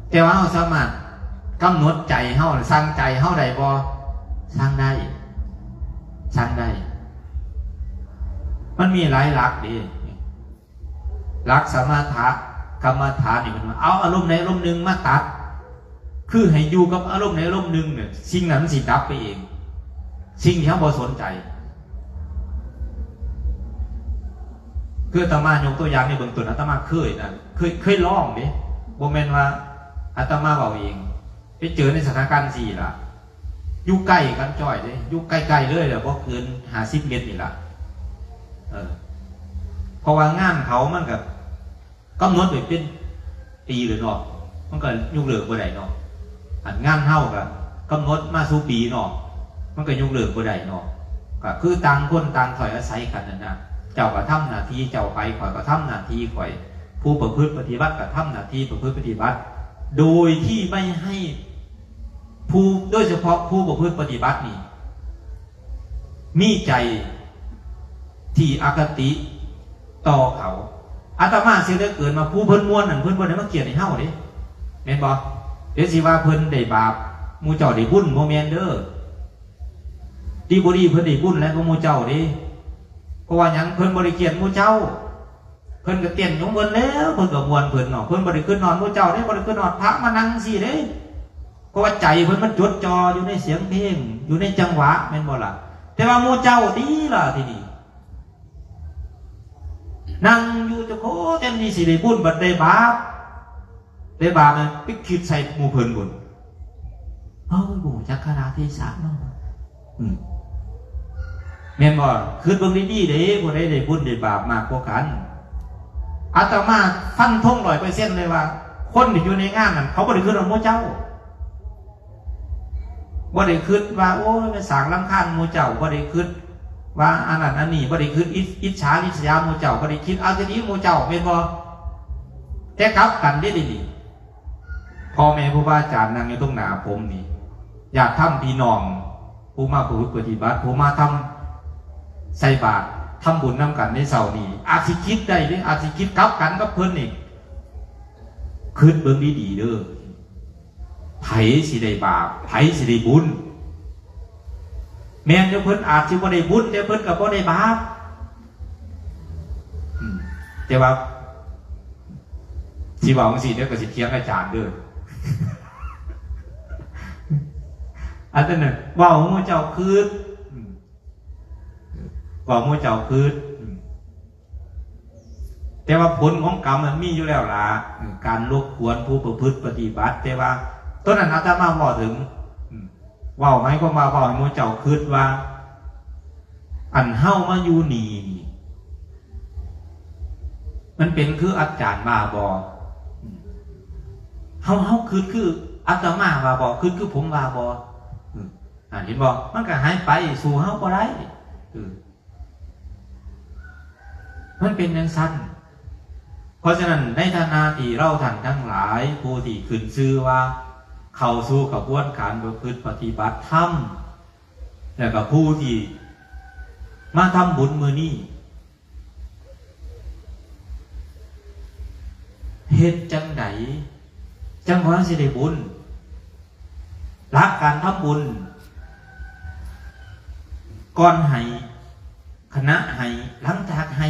แต่ว่าเฮาสามารถกำหนดใจเฮา สั่งใจเฮาได้บ่? สั่งได้ สั่งได้ มันมีหลายหลักเด้ หลักสมถะกรรมฐานนี่มันว่า เอาอารมณ์ใดอารมณ์หนึ่งมาตัด คือให้อยู่กับอารมณ์ใดอารมณ์หนึ่งเนี่ย สิ่งนั้นมันสิดับไปเอง สิ่งที่เฮาบ่สนใจ คืออาตมายกตัวอย่างในเบื้องต้น อาตมาเคยนะ เคย เคยลองเด้ บ่แม่นว่าอาตมาเว้าเอง ไปเจอในสถานการณ์จั่งซี้ล่ะ อยู่ใกล้กันจ้อยเด้ อยู่ใกล้ๆเลยแหละ บ่เกินห้าสิบเมตรนี่ล่ะ เออ เพราะว่างานเขามันก็กำหนดไว้เป็นปีเลยเนาะ มันก็ยกเลิกบ่ได้เนาะ อันงานเฮาก็กำหนดมาสู่ปีเนาะ มันก็ยกเลิกบ่ได้เนาะ ก็คือต่างคนต่างถ้อยอาศัยกันนั่นนะ เจ้าก็ทำหน้าที่เจ้าไป ข้อยก็ทำหน้าที่ข้อย ผู้ประพฤติปฏิบัติก็ทำหน้าที่ประพฤติปฏิบัติ โดยที่ไม่ให้ผู้ โดยเฉพาะผู้ประพฤติปฏิบัตินี่ มีใจที่อคติต่อเขา อาตมาเสียเหลือเกินว่าผู้เพิ่นม่วนนั่น เพิ่นบ่ได้มาเขียนให้เฮาเด้ แม่นบ่? เดี๋ยวสิว่าเพิ่นได้บาป หมู่เจ้าได้บุญ บ่แม่นเด้อ ดีบ่ดีเพิ่นได้บุญหลายกว่าหมู่เจ้าเด้ เพราะว่าหยัง? เพิ่นบ่ได้เขียนหมู่เจ้า เพิ่นก็เต้นของเพิ่นแล้ว เพิ่นก็ม่วนเพิ่นเนาะ เพิ่นบ่ได้คิดฮอดหมู่เจ้าเด้ บ่ได้คิดฮอดพระมานั่งจั่งซี้เด้ เพราะว่าใจเพิ่นมันจดจ่ออยู่ในเสียงเพลง อยู่ในจังหวะ แม่นบ่ล่ะ? แต่ว่าหมู่เจ้าติล่ะทีนี้ นั่งอยู่เจ้าโคแทนที่สิได้บุญ บัดได้บาป ได้บาปนั่นไปคิดใส่หมู่เพิ่นบุญ เอ้า บ่จักกาลเทศะเนาะ อืม แม่นบ่? คิดเบิ่งดีๆเด้ ผู้ใดได้บุญได้บาปมากกว่ากัน อาตมาฟันธงร้อยเปอร์เซ็นต์เลยว่า คนที่อยู่ในงานนั่น เขาบ่ได้คิดฮอดหมู่เจ้า บ่ได้คิดว่า โอ้ย มาสร้างรำคาญหมู่เจ้า บ่ได้คิดว่าอันนั้นอันนี้ บ่ได้คิดอิจ อิจฉาริษยาหมู่เจ้า บ่ได้คิดอคติหมู่เจ้า แม่นบ่? แต่กลับกันเด้ เดี๋ยวนี้ พ่อแม่ครูบาอาจารย์นั่งอยู่ตรงหน้าผมนี่ ญาติธรรมพี่น้อง ผู้มาประพฤติปฏิบัติ ผู้มาทำ ใส่บาตร ทำบุญนำกันในเช้านี้ อาจสิคิดได้เด้ อาจสิคิดกลับกันกับเพิ่นนี่ คิดเบิ่งดีๆเด้อ ไผสิได้บาป ไผสิได้บุญ แม่นอยู่ เพิ่นอาจสิบ่ได้บุญ แต่เพิ่นก็บ่ได้บาป อืม แต่ว่า สิเว้าจั่งซี้เด้อ ก็สิเถียงอาจารย์เด้อ อันนั้นน่ะ เว้าหมู่เจ้าคิด อืม เว้าหมู่เจ้าคิด อืม แต่ว่าผลของกรรมมันมีอยู่แล้วล่ะ อืม การรบกวนผู้ประพฤติปฏิบัติ แต่ว่า ต้นนั้นอาตมาเว้าถึง อืม เว้าหมายความว่าเว้าให้หมู่เจ้าคิดว่า อันเฮามาอยู่นี่นี่ มันเป็นคืออาจารย์ว่าบ่ อืม เฮา เฮาคิดคืออาตมาว่าบ่ คิดคือผมว่าบ่ อืม อ่า เห็นบ่ มันก็หายไป สู้เฮาบ่ได้ เออ มันเป็นจั่งซั้น เพราะฉะนั้นในฐานะที่เราท่านทั้งหลาย ผู้ที่ขึ้นชื่อว่าเข้าสู่กระบวนการประพฤติปฏิบัติธรรม แล้วก็ผู้ที่มาทำบุญมื้อนี้ เฮ็ดจั่งใดจั่งว่าสิได้บุญ หลักการทำบุญ ก่อนให้ ขณะให้ หลังจากให้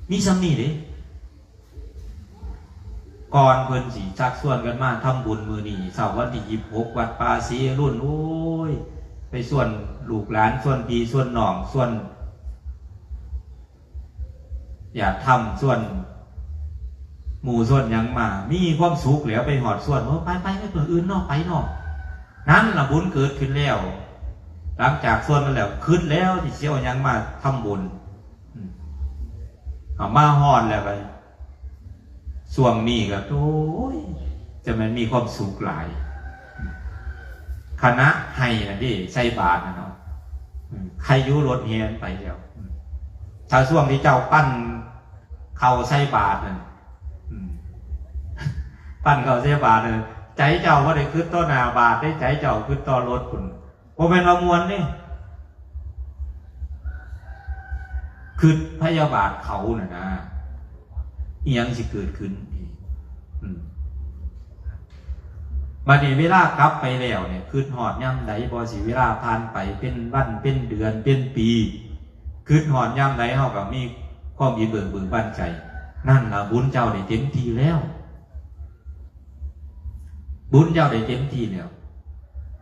มีส่ำนี้เด้ ก่อนเพิ่นสิชักชวนกันมาทำบุญมื้อนี้ เช้าวันที่ยี่สิบหก วัดป่าศรีอรุณ โอ้ย ไปชวนลูกหลาน ชวนพี่ชวนน้อง ชวน ญาติธรรม ชวนหมู่ชวนหยังมา มีความสุขแล้ว ไปฮอดชวน "โอ้ ไป ไป ไปมื้ออื่นเนาะ ไปเนาะ" นั่นล่ะบุญเกิดขึ้นแล้ว หลังจากชวนกันแล้ว คิดแล้วที่สิเอาหยังมาทำบุญ อืม เอามาฮอดแล้วก็ ช่วงนี้ก็ โอ้ย จะแม่นมีความสุขหลาย คณะให้น่ะเด้ ใส่บาตรน่ะเนาะ อืม ใครอยู่รถแห่ไปแล้ว อืม ถ้าช่วงที่เจ้าปั้นเข้าใส่บาตรนั่น อืม ปั้นเข้าใส่บาตรนั่น ใจเจ้าบ่ได้คิดต่อหน้าบาตรเด้ ใจเจ้าคิดต่อรถพุ้น บ่แม่นว่าม่วนเด้ คิดพยาบาทเขาน่ะนะ อิหยังสิเกิดขึ้น อืม บัดนี้เวลากลับไปแล้วเนี่ย คิดฮอดยามใดบ่ สิเวลาผ่านไปเป็นวัน เป็นเดือน เป็นปี คิดฮอดยามใด เฮาก็มีความอิเบิกเบิกบานใจ นั่นล่ะบุญเจ้าได้เต็มที่แล้ว บุญเจ้าได้เต็มที่แล้ว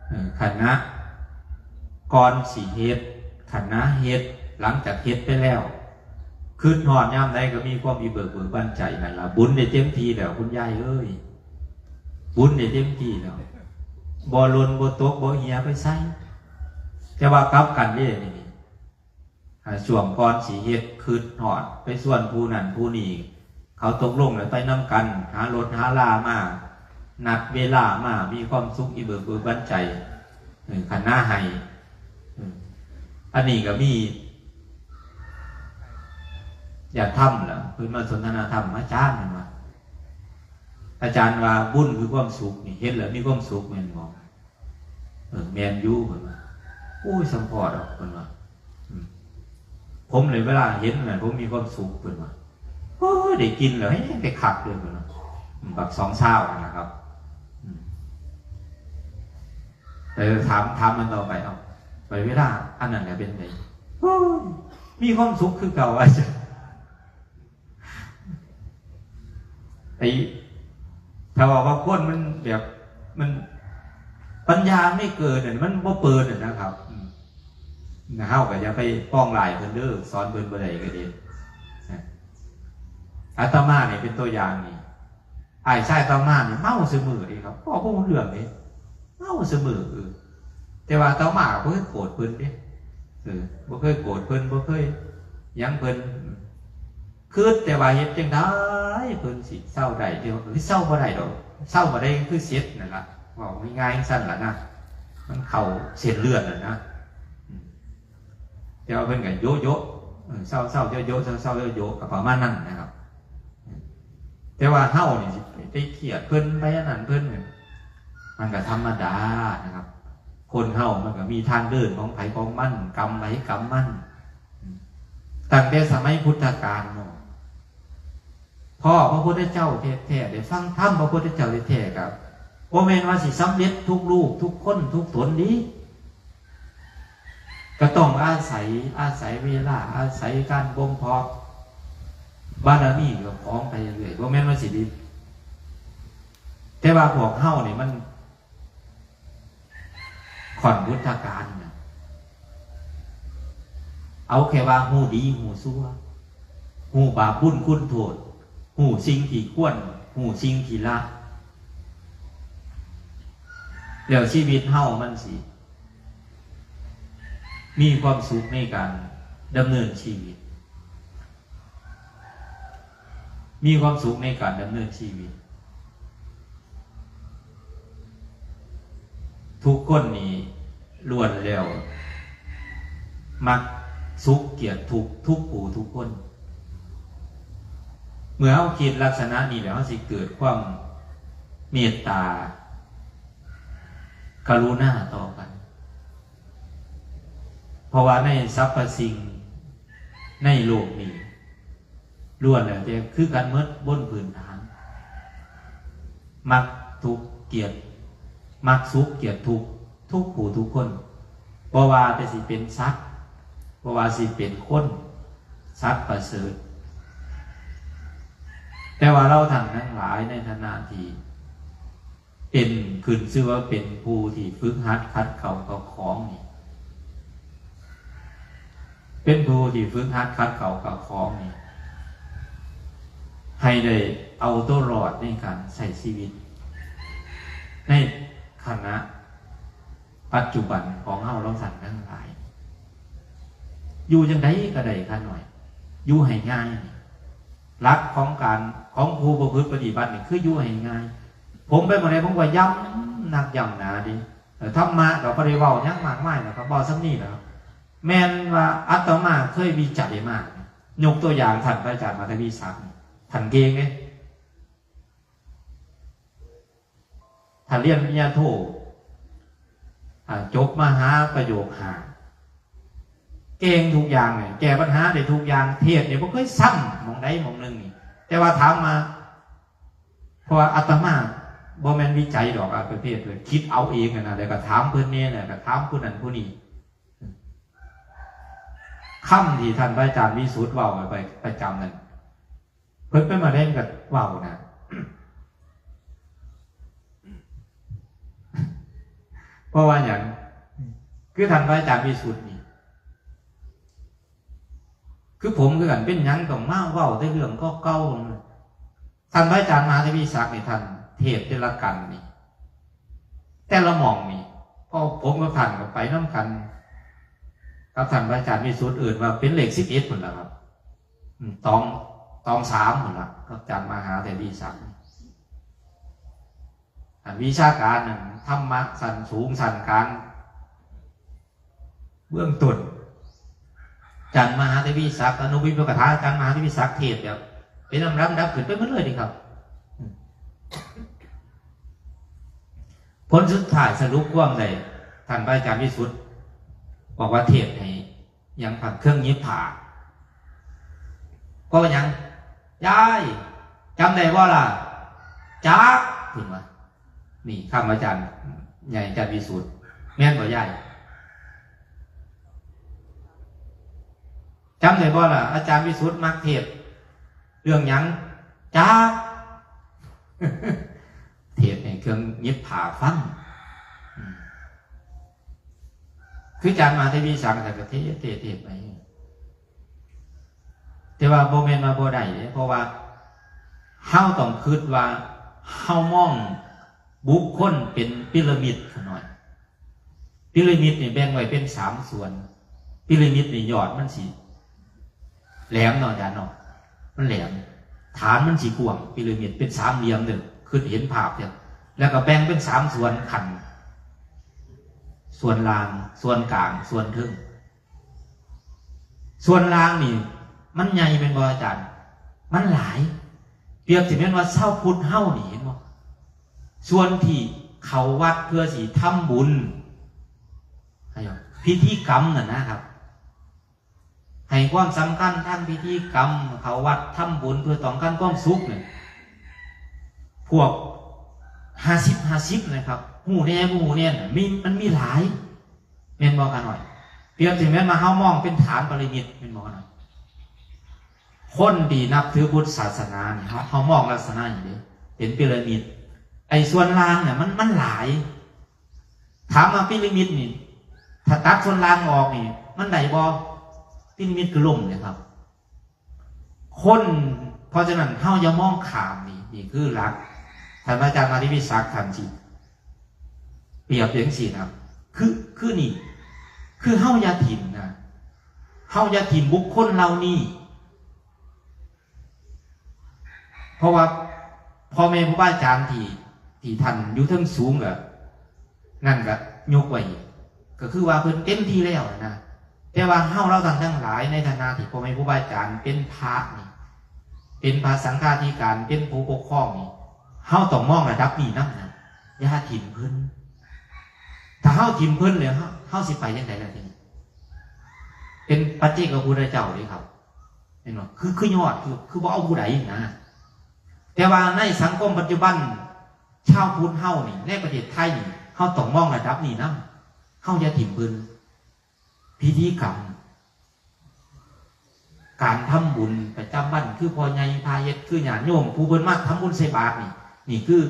เออ คณะ ก่อนสิเฮ็ด คณะเฮ็ด หลังจากเฮ็ดไปแล้ว คิดฮอดยามใดก็มีความอิเบิกเบิกบานใจ นั่นล่ะ บุญได้เต็มที่แล้ว คุณยายเอ้ย บุญได้เต็มที่แล้ว บ่หล่น บ่ตก บ่เหี่ยไปไส แต่ว่ากลับกันเด้นี่ อ่า ช่วงก่อนสิเฮ็ด คิดฮอด ไปชวนผู้นั้นผู้นี้ เขาตกลงแล้วไปนำกัน หารถหาลามา นัดเวลามา มีความสุขอิเบิกเบิกบานใจ เออ คณะให้ เออ อันนี้ก็มี อยากทำเหรอ เพิ่นมาสนทนาธรรม อาจารย์ เพิ่นว่า อาจารย์ว่าบุญคือความสุขนี่ เฮ็ดแล้วมีความสุขแม่นบ่ เออ แม่นอยู่ เพิ่นว่า โอ้ย สมพอดอก เพิ่นว่า อืม ผมเลยเวลาเห็นนั่น ผมมีความสุข เพิ่นว่า โอ้ย ได้กินแล้ว เฮ้ย ได้คักเลย เพิ่นว่า อืม บักสองซาวนะครับ อืม เออ ถาม ถามมันต่อไป เอา ไปเวลาอันนั้นแหละเป็นไง โอ้ย มีความสุขคือเก่า อาจารย์ ไอ้ ถ้าว่า ว่าคนมันแบบ มัน ปัญญาไม่เกิดน่ะ มันบ่เปิดน่ะนะครับ อืม นะ เฮาก็อย่าไปปองร้ายเพิ่นเด้อ สอนเพิ่นบ่ได้ก็ดี นะ อาตมานี่เป็นตัวอย่างนี่ อ้ายชายอาตมานี่เมาซุมื้อเด้ครับ เว้าบ่รู้เรื่องเด้ เมาซุมื้อ เออ แต่ว่าอาตมาก็บ่เคยโกรธเพิ่นเด้ เออ บ่เคยโกรธเพิ่น บ่เคยหยังเพิ่น คิดแต่ว่าเฮ็ดจั่งใดเพิ่นสิเซาได้ แต่ว่าคือเซาบ่ได้ดอก เซาบ่ได้คือเสร็จนั่นล่ะ เว้าง่ายๆจั่งซั้นล่ะนะ มันเข้าเส้นเลือดแล้วนะ อืม แต่ว่าเพิ่นก็โยะโยะ เออ เซาๆ โยะโยะ เซาๆ โยะโยะ ก็ประมาณนั้นนะครับ แต่ว่าเฮานี่สิไปเครียดเพิ่น ไปอันนั้นเพิ่นนี่ มันก็ธรรมดานะครับ คนเฮามันก็มีทางเดินของไผของมัน กรรมไผกรรมมัน ตั้งแต่สมัยพุทธกาลเนาะ พ้อพระพุทธเจ้าแท้ๆ ได้ฟังธรรมพระพุทธเจ้าแท้ๆ ก็บ่แม่นว่าสิสำเร็จทุกรูป ทุกคน ทุกตนเด้ ก็ต้องอาศัย อาศัยเวลา อาศัยการบ่มเพาะบารมีกับของไปเรื่อย บ่แม่นว่าสิดี แต่ว่าพวกเฮานี่มัน ค่อนพุทธกาลน่ะ เอาแค่ว่าฮู้ดีฮู้ชั่ว ฮู้บาปบุญคุณโทษ ฮู้สิ่งที่ควร ฮู้สิ่งที่ละ แล้วชีวิตเฮามันสิมีความสุขในการดำเนินชีวิต มีความสุขในการดำเนินชีวิต ทุกคนนี่ล้วนแล้ว มักสุขเกลียดทุกข์ทุกผู้ทุกคน เมื่อเฮาคิดลักษณะนี้แล้วเฮาสิเกิดความเมตตา กรุณาต่อกัน เพราะว่าในสรรพสิ่งในโลกนี้ ล้วนแล้วแต่คือกันหมดบนพื้นฐาน มักทุกข์เกลียด มักสุขเกลียดทุกข์ทุกผู้ทุกคน บ่ว่าแต่สิเป็นสัตว์ บ่ว่าสิเป็นคน สัตว์ประเสริฐ แต่ว่าเราท่านทั้งหลายในฐานะที่เป็น ขึ้นชื่อว่าเป็นผู้ที่ฝึกหัดขัดเกลาเจ้าของนี่ เป็นผู้ที่ฝึกหัดขัดเกลาเจ้าของนี่ ให้ได้เอาตัวรอดในการใช้ชีวิต ในขณะปัจจุบันของเฮาเราท่านทั้งหลาย อยู่จังใดก็ได้ข้าน้อย อยู่ให้ง่ายนี่ หลักของการ ของผู้ประพฤติปฏิบัตินี่คืออยู่ให้ง่าย ผมไปหม่องใดผมก็ย้ำนักย้ำหนาเด้ เอ่อ ธรรมะก็บ่ได้เว้าหยังมากมายหรอกครับ เว้าส่ำนี้แหละครับ แม่นว่าอาตมาเคยวิจัยมา ยกตัวอย่างท่านพระอาจารย์มหาทวีศักดิ์ ท่านเก่งเด้ ท่านเรียนปริญญาโท อ่า จบมหาประโยคห้า เก่งทุกอย่างเลย แก้ปัญหาได้ทุกอย่าง เทศน์เนี่ยบ่เคยซ้ำหม่องใดหม่องหนึ่งนี่ แต่ว่าถามมา เพราะว่าอาตมาบ่แม่นวิจัยดอก อ่ะ ประเภทเลย คิดเอาเองอะนะ แล้วก็ถามเพิ่นแหน่ แล้วก็ถามผู้นั้นผู้นี้ คำที่ท่านพระอาจารย์วิสุทธิ์เว้าไปประจำนั่น เพิ่นไปมาเล่นกับเว้านะ เพราะว่าหยัง คือท่านพระอาจารย์วิสุทธิ์นี่ คือผมคือกัน เป็นหยังต้องมาเว้าแต่เรื่องเก่าๆ ท่านพระอาจารย์มหาทวีศักดิ์นี่ ท่านเทศน์แต่ละกันนี่ แต่ละหม่องนี่ เพราะผมกับท่านก็ไปนำกัน กับท่านพระอาจารย์วิสุทธิ์ เอิ้นว่าเป็นเลขสิบเอ็ดพุ้นล่ะครับ อืม ตอง ตองสามพุ้นล่ะ กับอาจารย์มหาทวีศักดิ์ อันวิชาการนั่น ธรรมะชั้นสูงชั้นกลาง เบื้องต้น อาจารย์มหาทวีศักดิ์ อนุวิโวคถา อาจารย์มหาทวีศักดิ์เทศน์แบบ เป็นลำดับขึ้นไปหมดเลยนี่ครับ อืม ผลสุดท้ายสรุปความได้ ท่านพระอาจารย์วิสุทธิ์ บอกว่าเทศน์ให้หยังครับ เครื่องหยิบผ้า ก็หยัง ยาย จำได้บ่ล่ะ จัก เพิ่นว่า นี่คำอาจารย์ใหญ่อาจารย์วิสุทธิ์ แม่นบ่ยาย จำได้บ่ล่ะ อาจารย์วิสุทธิ์มักเทศน์เรื่องหยัง จัก เทศน์ให้เครื่องหยิบผ้าฟัง อืม คืออาจารย์มหาทวีศักดิ์ ท่านก็เทศน์ เทศน์ เทศน์ไป แต่ว่าบ่แม่นว่าบ่ได้เด้ เพราะว่าเฮาต้องคิดว่าเฮามองบุคคลเป็นพีระมิดขะน้อย พีระมิดนี่แบ่งไว้เป็นสามส่วน พีระมิดนี่ยอดมันสิแหลมเนาะอาจารย์เนาะ มันแหลม ฐานมันสิกว้าง พีระมิดเป็นสามเหลี่ยมเด้อ คิดเห็นภาพเด้อ แล้วก็แบ่งเป็นสามส่วน ขั้น ส่วนล่าง ส่วนกลาง ส่วนเทิง ส่วนล่างนี่ มันใหญ่แม่นบ่อาจารย์ มันหลาย เปรียบเสมือนว่าชาวพุทธเฮานี่ เห็นบ่ ส่วนที่เข้าวัดเพื่อสิทำบุญ ให้พิธีกรรมนั่นนะครับ ให้ความสำคัญทางพิธีกรรม เข้าวัดทำบุญเพื่อต้องการความสุขเนี่ย พวกห้าสิบห้าสิบนะครับ ฮู้แหน่บ่ฮู้แหน่น่ะ มี มันมีหลาย แม่นบ่ข้าน้อย เปรียบเสมือนว่าเฮามองเป็นฐานพีระมิด แม่นบ่ข้าน้อย คนที่นับถือพุทธศาสนานี่ เฮา เฮามองลักษณะอย่างนี้ เป็นพีระมิด ไอ้ส่วนล่างเนี่ยมัน มันหลาย ถามว่าพีระมิดนี่ ถ้าตัดส่วนล่างออกนี่ มันได้บ่ พีระมิดก็ล่มเลยครับ คน เพราะฉะนั้นเฮาอย่ามองข้ามนี่ นี่คือหลัก ท่านพระอาจารย์มหาทวีศักดิ์ ท่านสิ เปรียบอย่างสี่นะ คือคือนี่ คือเฮาอย่าถิ่มนะ เฮาอย่าถิ่มบุคคลเหล่านี้ เพราะว่าพ่อแม่ครูบาอาจารย์ที่ที่ท่านอยู่เทิงสูงก็นั่นก็ยกไว้ ก็คือว่าเพิ่นเต็มที่แล้วนะ แต่ว่าเฮาเราท่านทั้งหลายในฐานะที่พ่อแม่ครูบาอาจารย์เป็นพระนี่ เป็นพระสังฆาธิการ เป็นผู้ปกครองนี่ เฮาต้องมองระดับนี้นำนะ อย่าถิ่มเพิ่น ถ้าเฮาถิ่มเพิ่นแล้วเฮาเฮาสิไปจั่งใดล่ะทีนี้ เป็นปัจเจกพุทธเจ้าเลยครับ เห็นบ่ คือคือยอด คือคือบ่เอาผู้ใดนะ แต่ว่าในสังคมปัจจุบัน ชาวพุทธเฮานี่ ในประเทศไทยนี่ เฮาต้องมองระดับนี้นำ เฮาอย่าถิ่มเพิ่น พิธีกรรม การทำบุญประจำวัน คือพ่อใหญ่พาเฮ็ด คือญาติโยมผู้เพิ่นมาทำบุญใส่บาตรนี่ นี่คือ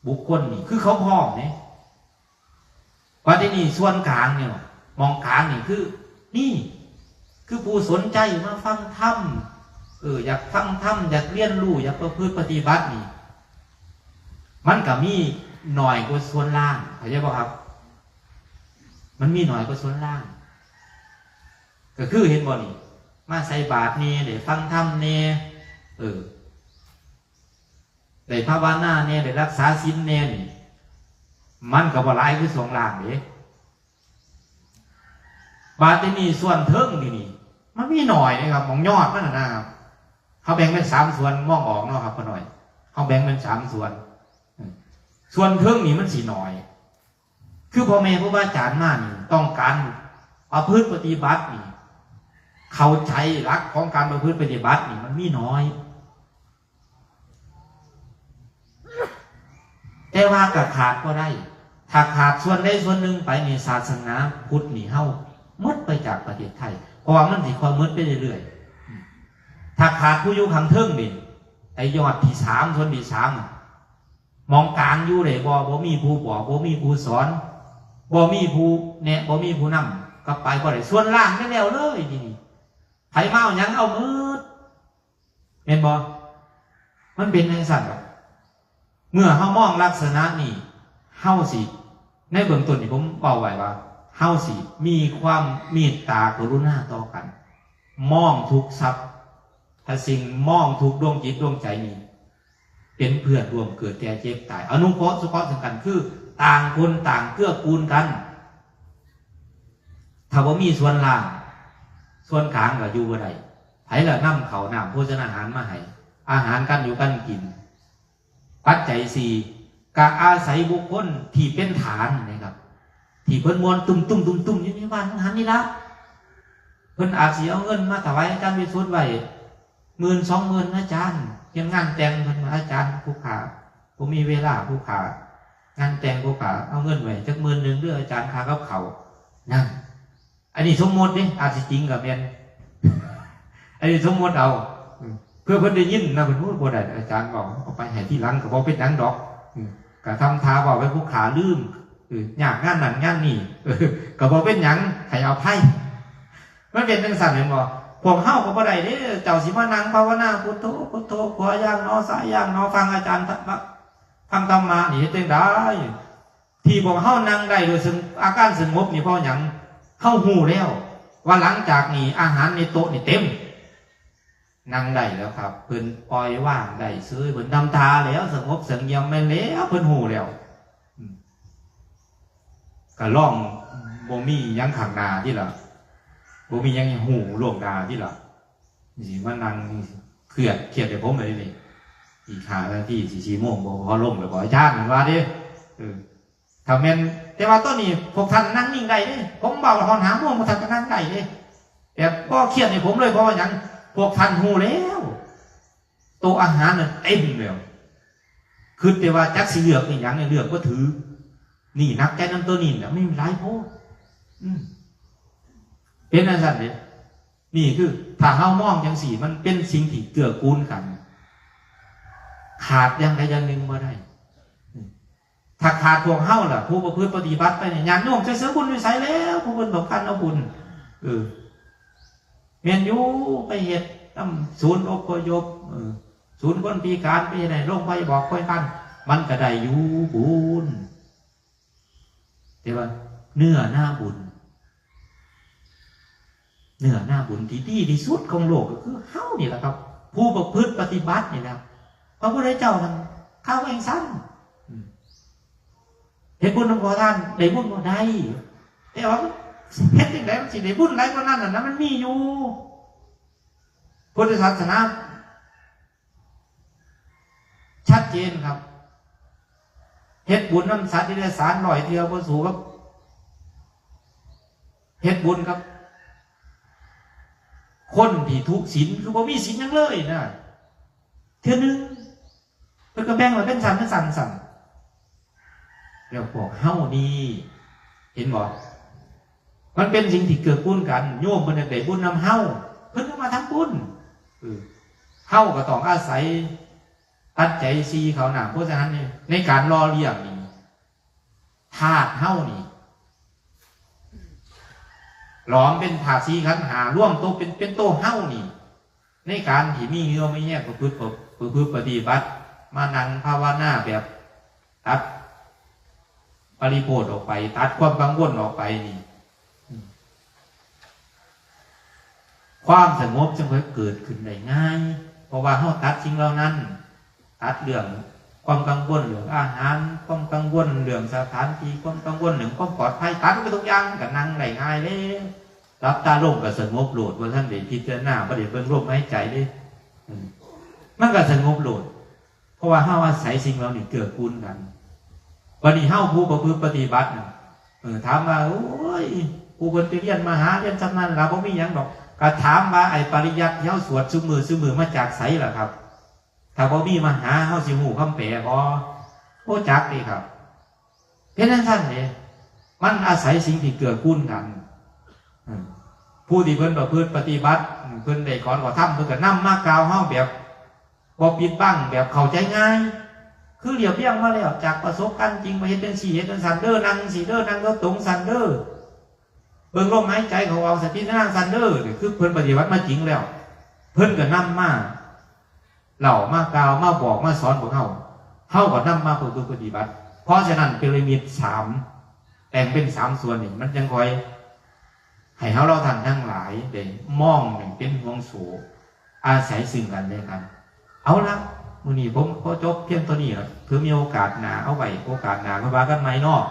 บุคคลนี่ คือเขาพร้อมนี่ บัดนี้ส่วนกลางเนี่ย หม่องกลางนี่คือ นี่ คือผู้สนใจมาฟังธรรม เออ อยากฟังธรรม อยากเรียนรู้ อยากประพฤติปฏิบัตินี่ มันก็มีน้อยกว่าส่วนล่าง เข้าใจบ่ครับ มันมีน้อยกว่าส่วนล่าง ก็คือเห็นบ่นี่ มาใส่บาตรแหน่ ได้ฟังธรรมแหน่ เออ ได้ภาวนาแหน่ ได้รักษาศีลแหน่นี่ มันก็บ่หลายคือส่วนล่างเด้ บาดทีนี้ส่วนเทิงนี่นี่ มันมีน้อยเด้ครับ หม่องยอดมันน่ะนะครับ เฮาแบ่งเป็นสามส่วน มองออกเนาะครับพ่อน้อย เฮาแบ่งเป็นสามส่วน เออ ส่วนเทิงนี่มันสิน้อย คือพ่อแม่ครูบาอาจารย์มานี่ ต้องการประพฤติปฏิบัตินี่ เข้าใจหลักของการประพฤติปฏิบัตินี่มันมีน้อย แต่ว่าก็ขาดบ่ได้ ถ้าขาดส่วนใดส่วนหนึ่งไปนี่ ศาสนาพุทธนี่เฮาหมดไปจากประเทศไทย เพราะว่ามันสิค่อยหมดไปเรื่อยๆ ถ้าขาดผู้อยู่ข้างเทิงนี่ ไอ้ยอดที่สาม ส่วนที่สามน่ะ หม่องกลางอยู่ได้บ่ บ่มีผู้บอก บ่มีผู้สอน บ่มีผู้แนะ บ่มีผู้นำ ก็ไปบ่ได้ ส่วนล่างนี่แล้วเลยทีนี้ ไผมาเอาหยังเอาหมด แม่นบ่ มันเป็นจั่งซั้นดอก เมื่อเฮามองลักษณะนี้ เฮาสิ ในเบื้องต้นนี่ผมเว้าไว้ว่า เฮาสิมีความเมตตากรุณาต่อกัน มองทุกสรรพสิ่ง มองทุกดวงจิตดวงใจนี้ เป็นเพื่อนร่วมเกิดแก่เจ็บตาย อนุเคราะห์สงเคราะห์ซึ่งกัน คือต่างคนต่างเกื้อกูลกัน ถ้าบ่มีส่วนล่าง ส่วนกลางก็อยู่บ่ได้ ไผล่ะนำข้าวน้ำโภชนาหารมาให้ อาหารการอยู่การกิน ปัจจัยสี่ ก็อาศัยบุคคลที่เป็นฐานนะครับ ที่เพิ่นม่วนตุ้มๆๆๆ อยู่ในบ้านหันนี่ละ เพิ่นอาจสิเอาเงินมาถวายอาจารย์วิสุทธิ์ไว้ หมื่นสองหมื่น อาจารย์ เฮ็ดงานแต่ง เพิ่นว่า อาจารย์ผู้ข้าบ่มีเวลา ผู้ข้างานแต่งผู้ข้า เอาเงินไว้จักหมื่นหนึ่งเด้ออาจารย์ ค่ากับข้าว นั่น อันนี้สมมุติเด้ อาจสิจริงก็แม่น อันนี้สมมุติเอา อืม เพื่อเพิ่นได้ยินนะ เพิ่น โอ้ย บ่ได้ อาจารย์เว้า เอาไปให้ทีหลังก็บ่เป็นหยังดอก อืม ก็ทำท่าเว้าไว้ผู้ข้าลืม เออ ยากงานนั่นงานนี่ เออ ก็บ่เป็นหยัง ให้อภัย มันเป็นจั่งซั้นแม่นบ่ พวกเฮาก็บ่ได้เด้ เจ้าสิมานั่งภาวนา พุทโธ พุทโธ ขวาย่างหนอ ซ้ายย่างหนอ ฟังอาจารย์ธรรมะ ฟังธรรมะนี่เฮ็ดจั่งใด ที่พวกเฮานั่งได้โดยสง- อาการสงบนี่เพราะหยัง เฮาฮู้แล้ว ว่าหลังจากนี้อาหารในโต๊ะนี่เต็ม นั่งได้แล้วครับ เพิ่นปล่อยวางได้เฉย เพิ่นทำท่าแล้ว สงบเสงี่ยมแม่นแล้ว เพิ่นฮู้แล้ว อืม ก็ลองบ่มีหยังข้างหน้าติล่ะ บ่มีหยังฮู้ล่วงหน้าติล่ะ นี่สิมานั่งเครียด เครียดให้ผมเลยนี่ อีกห้านาที สิสี่โมง บ่พอลงแล้วบ่ อาจารย์ว่าเด้ เออ ถ้าแม่น แต่ว่าตอนนี้พวกท่านนั่งนิ่งได้เด้ ผมเว้าฮอดห้าโมง พวกท่านก็นั่งได้เด้ แบบบ่เครียดให้ผมเลย เพราะว่าหยัง พวกท่านฮู้แล้ว โต๊ะอาหารน่ะเต็มแล้ว คิดแต่ว่าจักสิเลือกอีหยังเนี่ย เลือกบ่ถืก นี่หนักใจนำตัวนี้น่ะ มันหลายโพด อืม เป็นจั่งซั้นเด้ นี่คือ ถ้าเฮามองจั่งซี้ มันเป็นสิ่งที่เกื้อกูลกัน ขาดอย่างใดอย่างหนึ่งบ่ได้ อืม ถ้าขาดพวกเฮาล่ะ ผู้ประพฤติปฏิบัติไปเนี่ย ญาติโยมจะซื้อบุญอยู่ไสแล้ว ผู้เพิ่นต้องการเอาบุญ เออ แม่นอยู่ ไปเฮ็ดนำศูนย์อพยพ เออ ศูนย์คนพิการ ไปเฮ็ดให้โรงพยาบาล โรงพยาบาล มันก็ได้อยู่บุญ เรียกว่าเนื้อนาบุญ เนื้อนาบุญที่ดีที่สุดของโลกก็คือเฮานี่แหละครับ ผู้ประพฤติปฏิบัตินี่แหละ พระพุทธเจ้าท่านกล่าวเองสั้นอืมเฮ็ดบุญนำขอทานได้บุญบ่ได้ แต่ว่าเฮ็ดจั่งใดมันสิได้บุญหลายกว่านั้นน่ะนะ มันมีอยู่ พุทธศาสนา ชัดเจนครับ เฮ็ดบุญนำสัตว์ที่ได้สารร้อยเทื่อบ่สู้กับ เฮ็ดบุญครับ คนที่ทุศีลคือบ่มีศีลหยังเลยนะ เทื่อหนึ่งเพิ่นก็แบ่งไว้เป็นชั้นเป็นชั้นชั้น แล้วพวกเฮานี่ เห็นบ่ มันเป็นสิ่งที่เกื้อกูลกัน โยมเพิ่นอยากได้บุญนำเฮา เพิ่นก็มาทำบุญ เออ เฮาก็ต้องอาศัยปัจจัยสี่ ข้าวน้ำโภชนาหารนี่ ในการหล่อเลี้ยงนี่ ธาตุเฮานี่ หลอมเป็นธาตุสี่ขันธ์ห้า รวมโตเป็น เป็นโตเฮานี่ ในการที่มีเยื่อมีแยประพฤติ ประพฤติปฏิบัติ มานั่งภาวนาแบบตัดปริโภทออกไป ตัดความกังวลออกไปนี่ ความสงบจึงค่อยเกิดขึ้นได้ง่าย เพราะว่าเฮาตัดสิ่งเหล่านั้น ตัดเรื่องความกังวลเรื่องอาหาร ความกังวลเรื่องสถานที่ ความกังวลเรื่องความปลอดภัย ตัดไปทุกอย่าง ก็นั่งได้ง่ายเลย หลับตาลงก็สงบโลด บ่ทันได้พิจารณา บ่ได้เบิ่งลมหายใจเด้ อืม มันก็สงบโลด เพราะว่าเฮาอาศัยสิ่งเหล่านี้เกื้อกูลกัน บัดนี้เฮาผู้ประพฤติปฏิบัติน่ะ เออ ถามว่า โอ้ย ผู้เพิ่นไปเรียนมหาเรียนส่ำนั้นล่ะ บ่มีหยังดอก ก็ถามว่าไอ้ปริยัติที่เฮาสวดซุมื้อซุมื้อมาจากไสล่ะครับ ถ้าบ่มีมหา เฮาสิฮู้คำแปลบ่ บ่จักเด้ครับ เป็นจั่งซั้นเด้ มันอาศัยสิ่งที่เกื้อกูลกัน อืม ผู้ที่เพิ่นประพฤติปฏิบัติ เพิ่นได้ขอนขอธรรม เพิ่นก็นำมากล่าวเฮาแบบบ่ปิดบัง แบบเข้าใจง่าย คือเรียบเรียงมาแล้วจากประสบการณ์จริง ว่าเฮ็ดจั่งซี้ เฮ็ดจั่งซั้นเด้อ นั่งจั่งซี้เด้อ นั่งโดยตรงซั้นเด้อ เบิ่งลมหายใจเข้าออก สตินั่งซั้นเด้อ นี่คือเพิ่นปฏิบัติมาจริงแล้ว เพิ่นก็นำมา เล่า มากล่าว มาบอก มาสอนพวกเฮา เฮาก็นำมาประพฤติปฏิบัติ เพราะฉะนั้นพีระมิดสาม แบ่งเป็นสามส่วนนี่ มันจั่งค่อย ให้เฮาลาวท่านทั้งหลายได้มองให้เป็นห่วงโซ่ อาศัยซึ่งกันและกัน เอาละ มื้อนี้ผมขอจบเพียงเท่านี้ละ เผื่อมีโอกาสหน้า เอาไว้โอกาสหน้าค่อยว่ากันใหม่เนาะ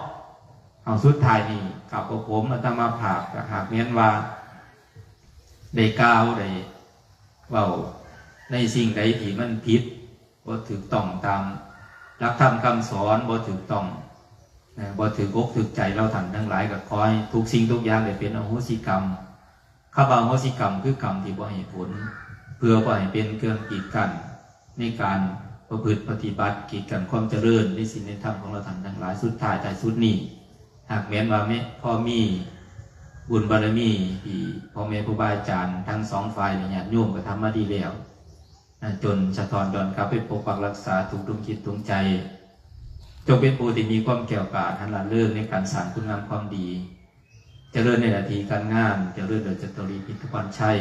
เอา สุดท้ายนี้ ข้าพเจ้าอาตมาภาพ ก็หากแม่นว่า ได้กล่าว ได้เว้าในสิ่งใดที่มันผิด บ่ถูกต้องตามหลักธรรมคำสอน บ่ถูกต้อง นะ บ่ถูกอกถูกใจลาวท่านทั้งหลาย ก็ขอให้ทุกสิ่งทุกอย่างได้เป็นอโหสิกรรม คำว่าอโหสิกรรมคือกรรมที่บ่ให้ผล เพื่อบ่ให้เป็นเครื่องกีดกั้นในการประพฤติปฏิบัติ กีดกั้นความเจริญในศีลในธรรมของลาวท่านทั้งหลาย สุดท้ายท้ายสุดนี้ หากแม่นว่าแม่ พอมีบุญบารมีที่พ่อแม่ครูบาอาจารย์ทั้งสองฝ่ายและญาติโยมกระทำมาดีแล้ว นะ จนสะท้อนย้อนกลับไปปกปักรักษาทุกดวงจิตดวงใจ จงเป็นผู้ที่มีความแกล้วกล้าหาญร่าเริงในการสร้างคุณงามความดี เจริญในหน้าที่การงาน เจริญโดยจตุรพิธภัณฑ์ชัย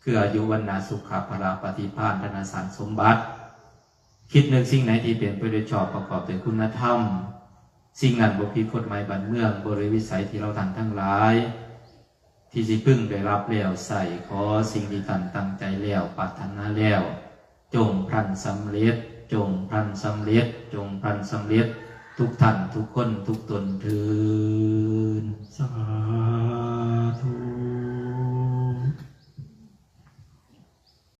คืออายุ วรรณะ สุขะ พละ ปฏิภาณ ธนสารสมบัติ คิดนึกสิ่งไหนที่เป็นไปโดยชอบประกอบด้วยคุณธรรม สิ่งนั้นบ่ผิดกฎหมายบ้านเมือง บ่เลยวิสัยที่ลาวท่านทั้งหลาย ที่สิพึงได้รับแล้วใช้ ขอสิ่งที่ท่านตั้งใจแล้ว ปรารถนาแล้ว จงพลันสำเร็จ จงพลันสำเร็จ จงพลันสำเร็จ ทุกท่านทุกคนทุกตนเทิน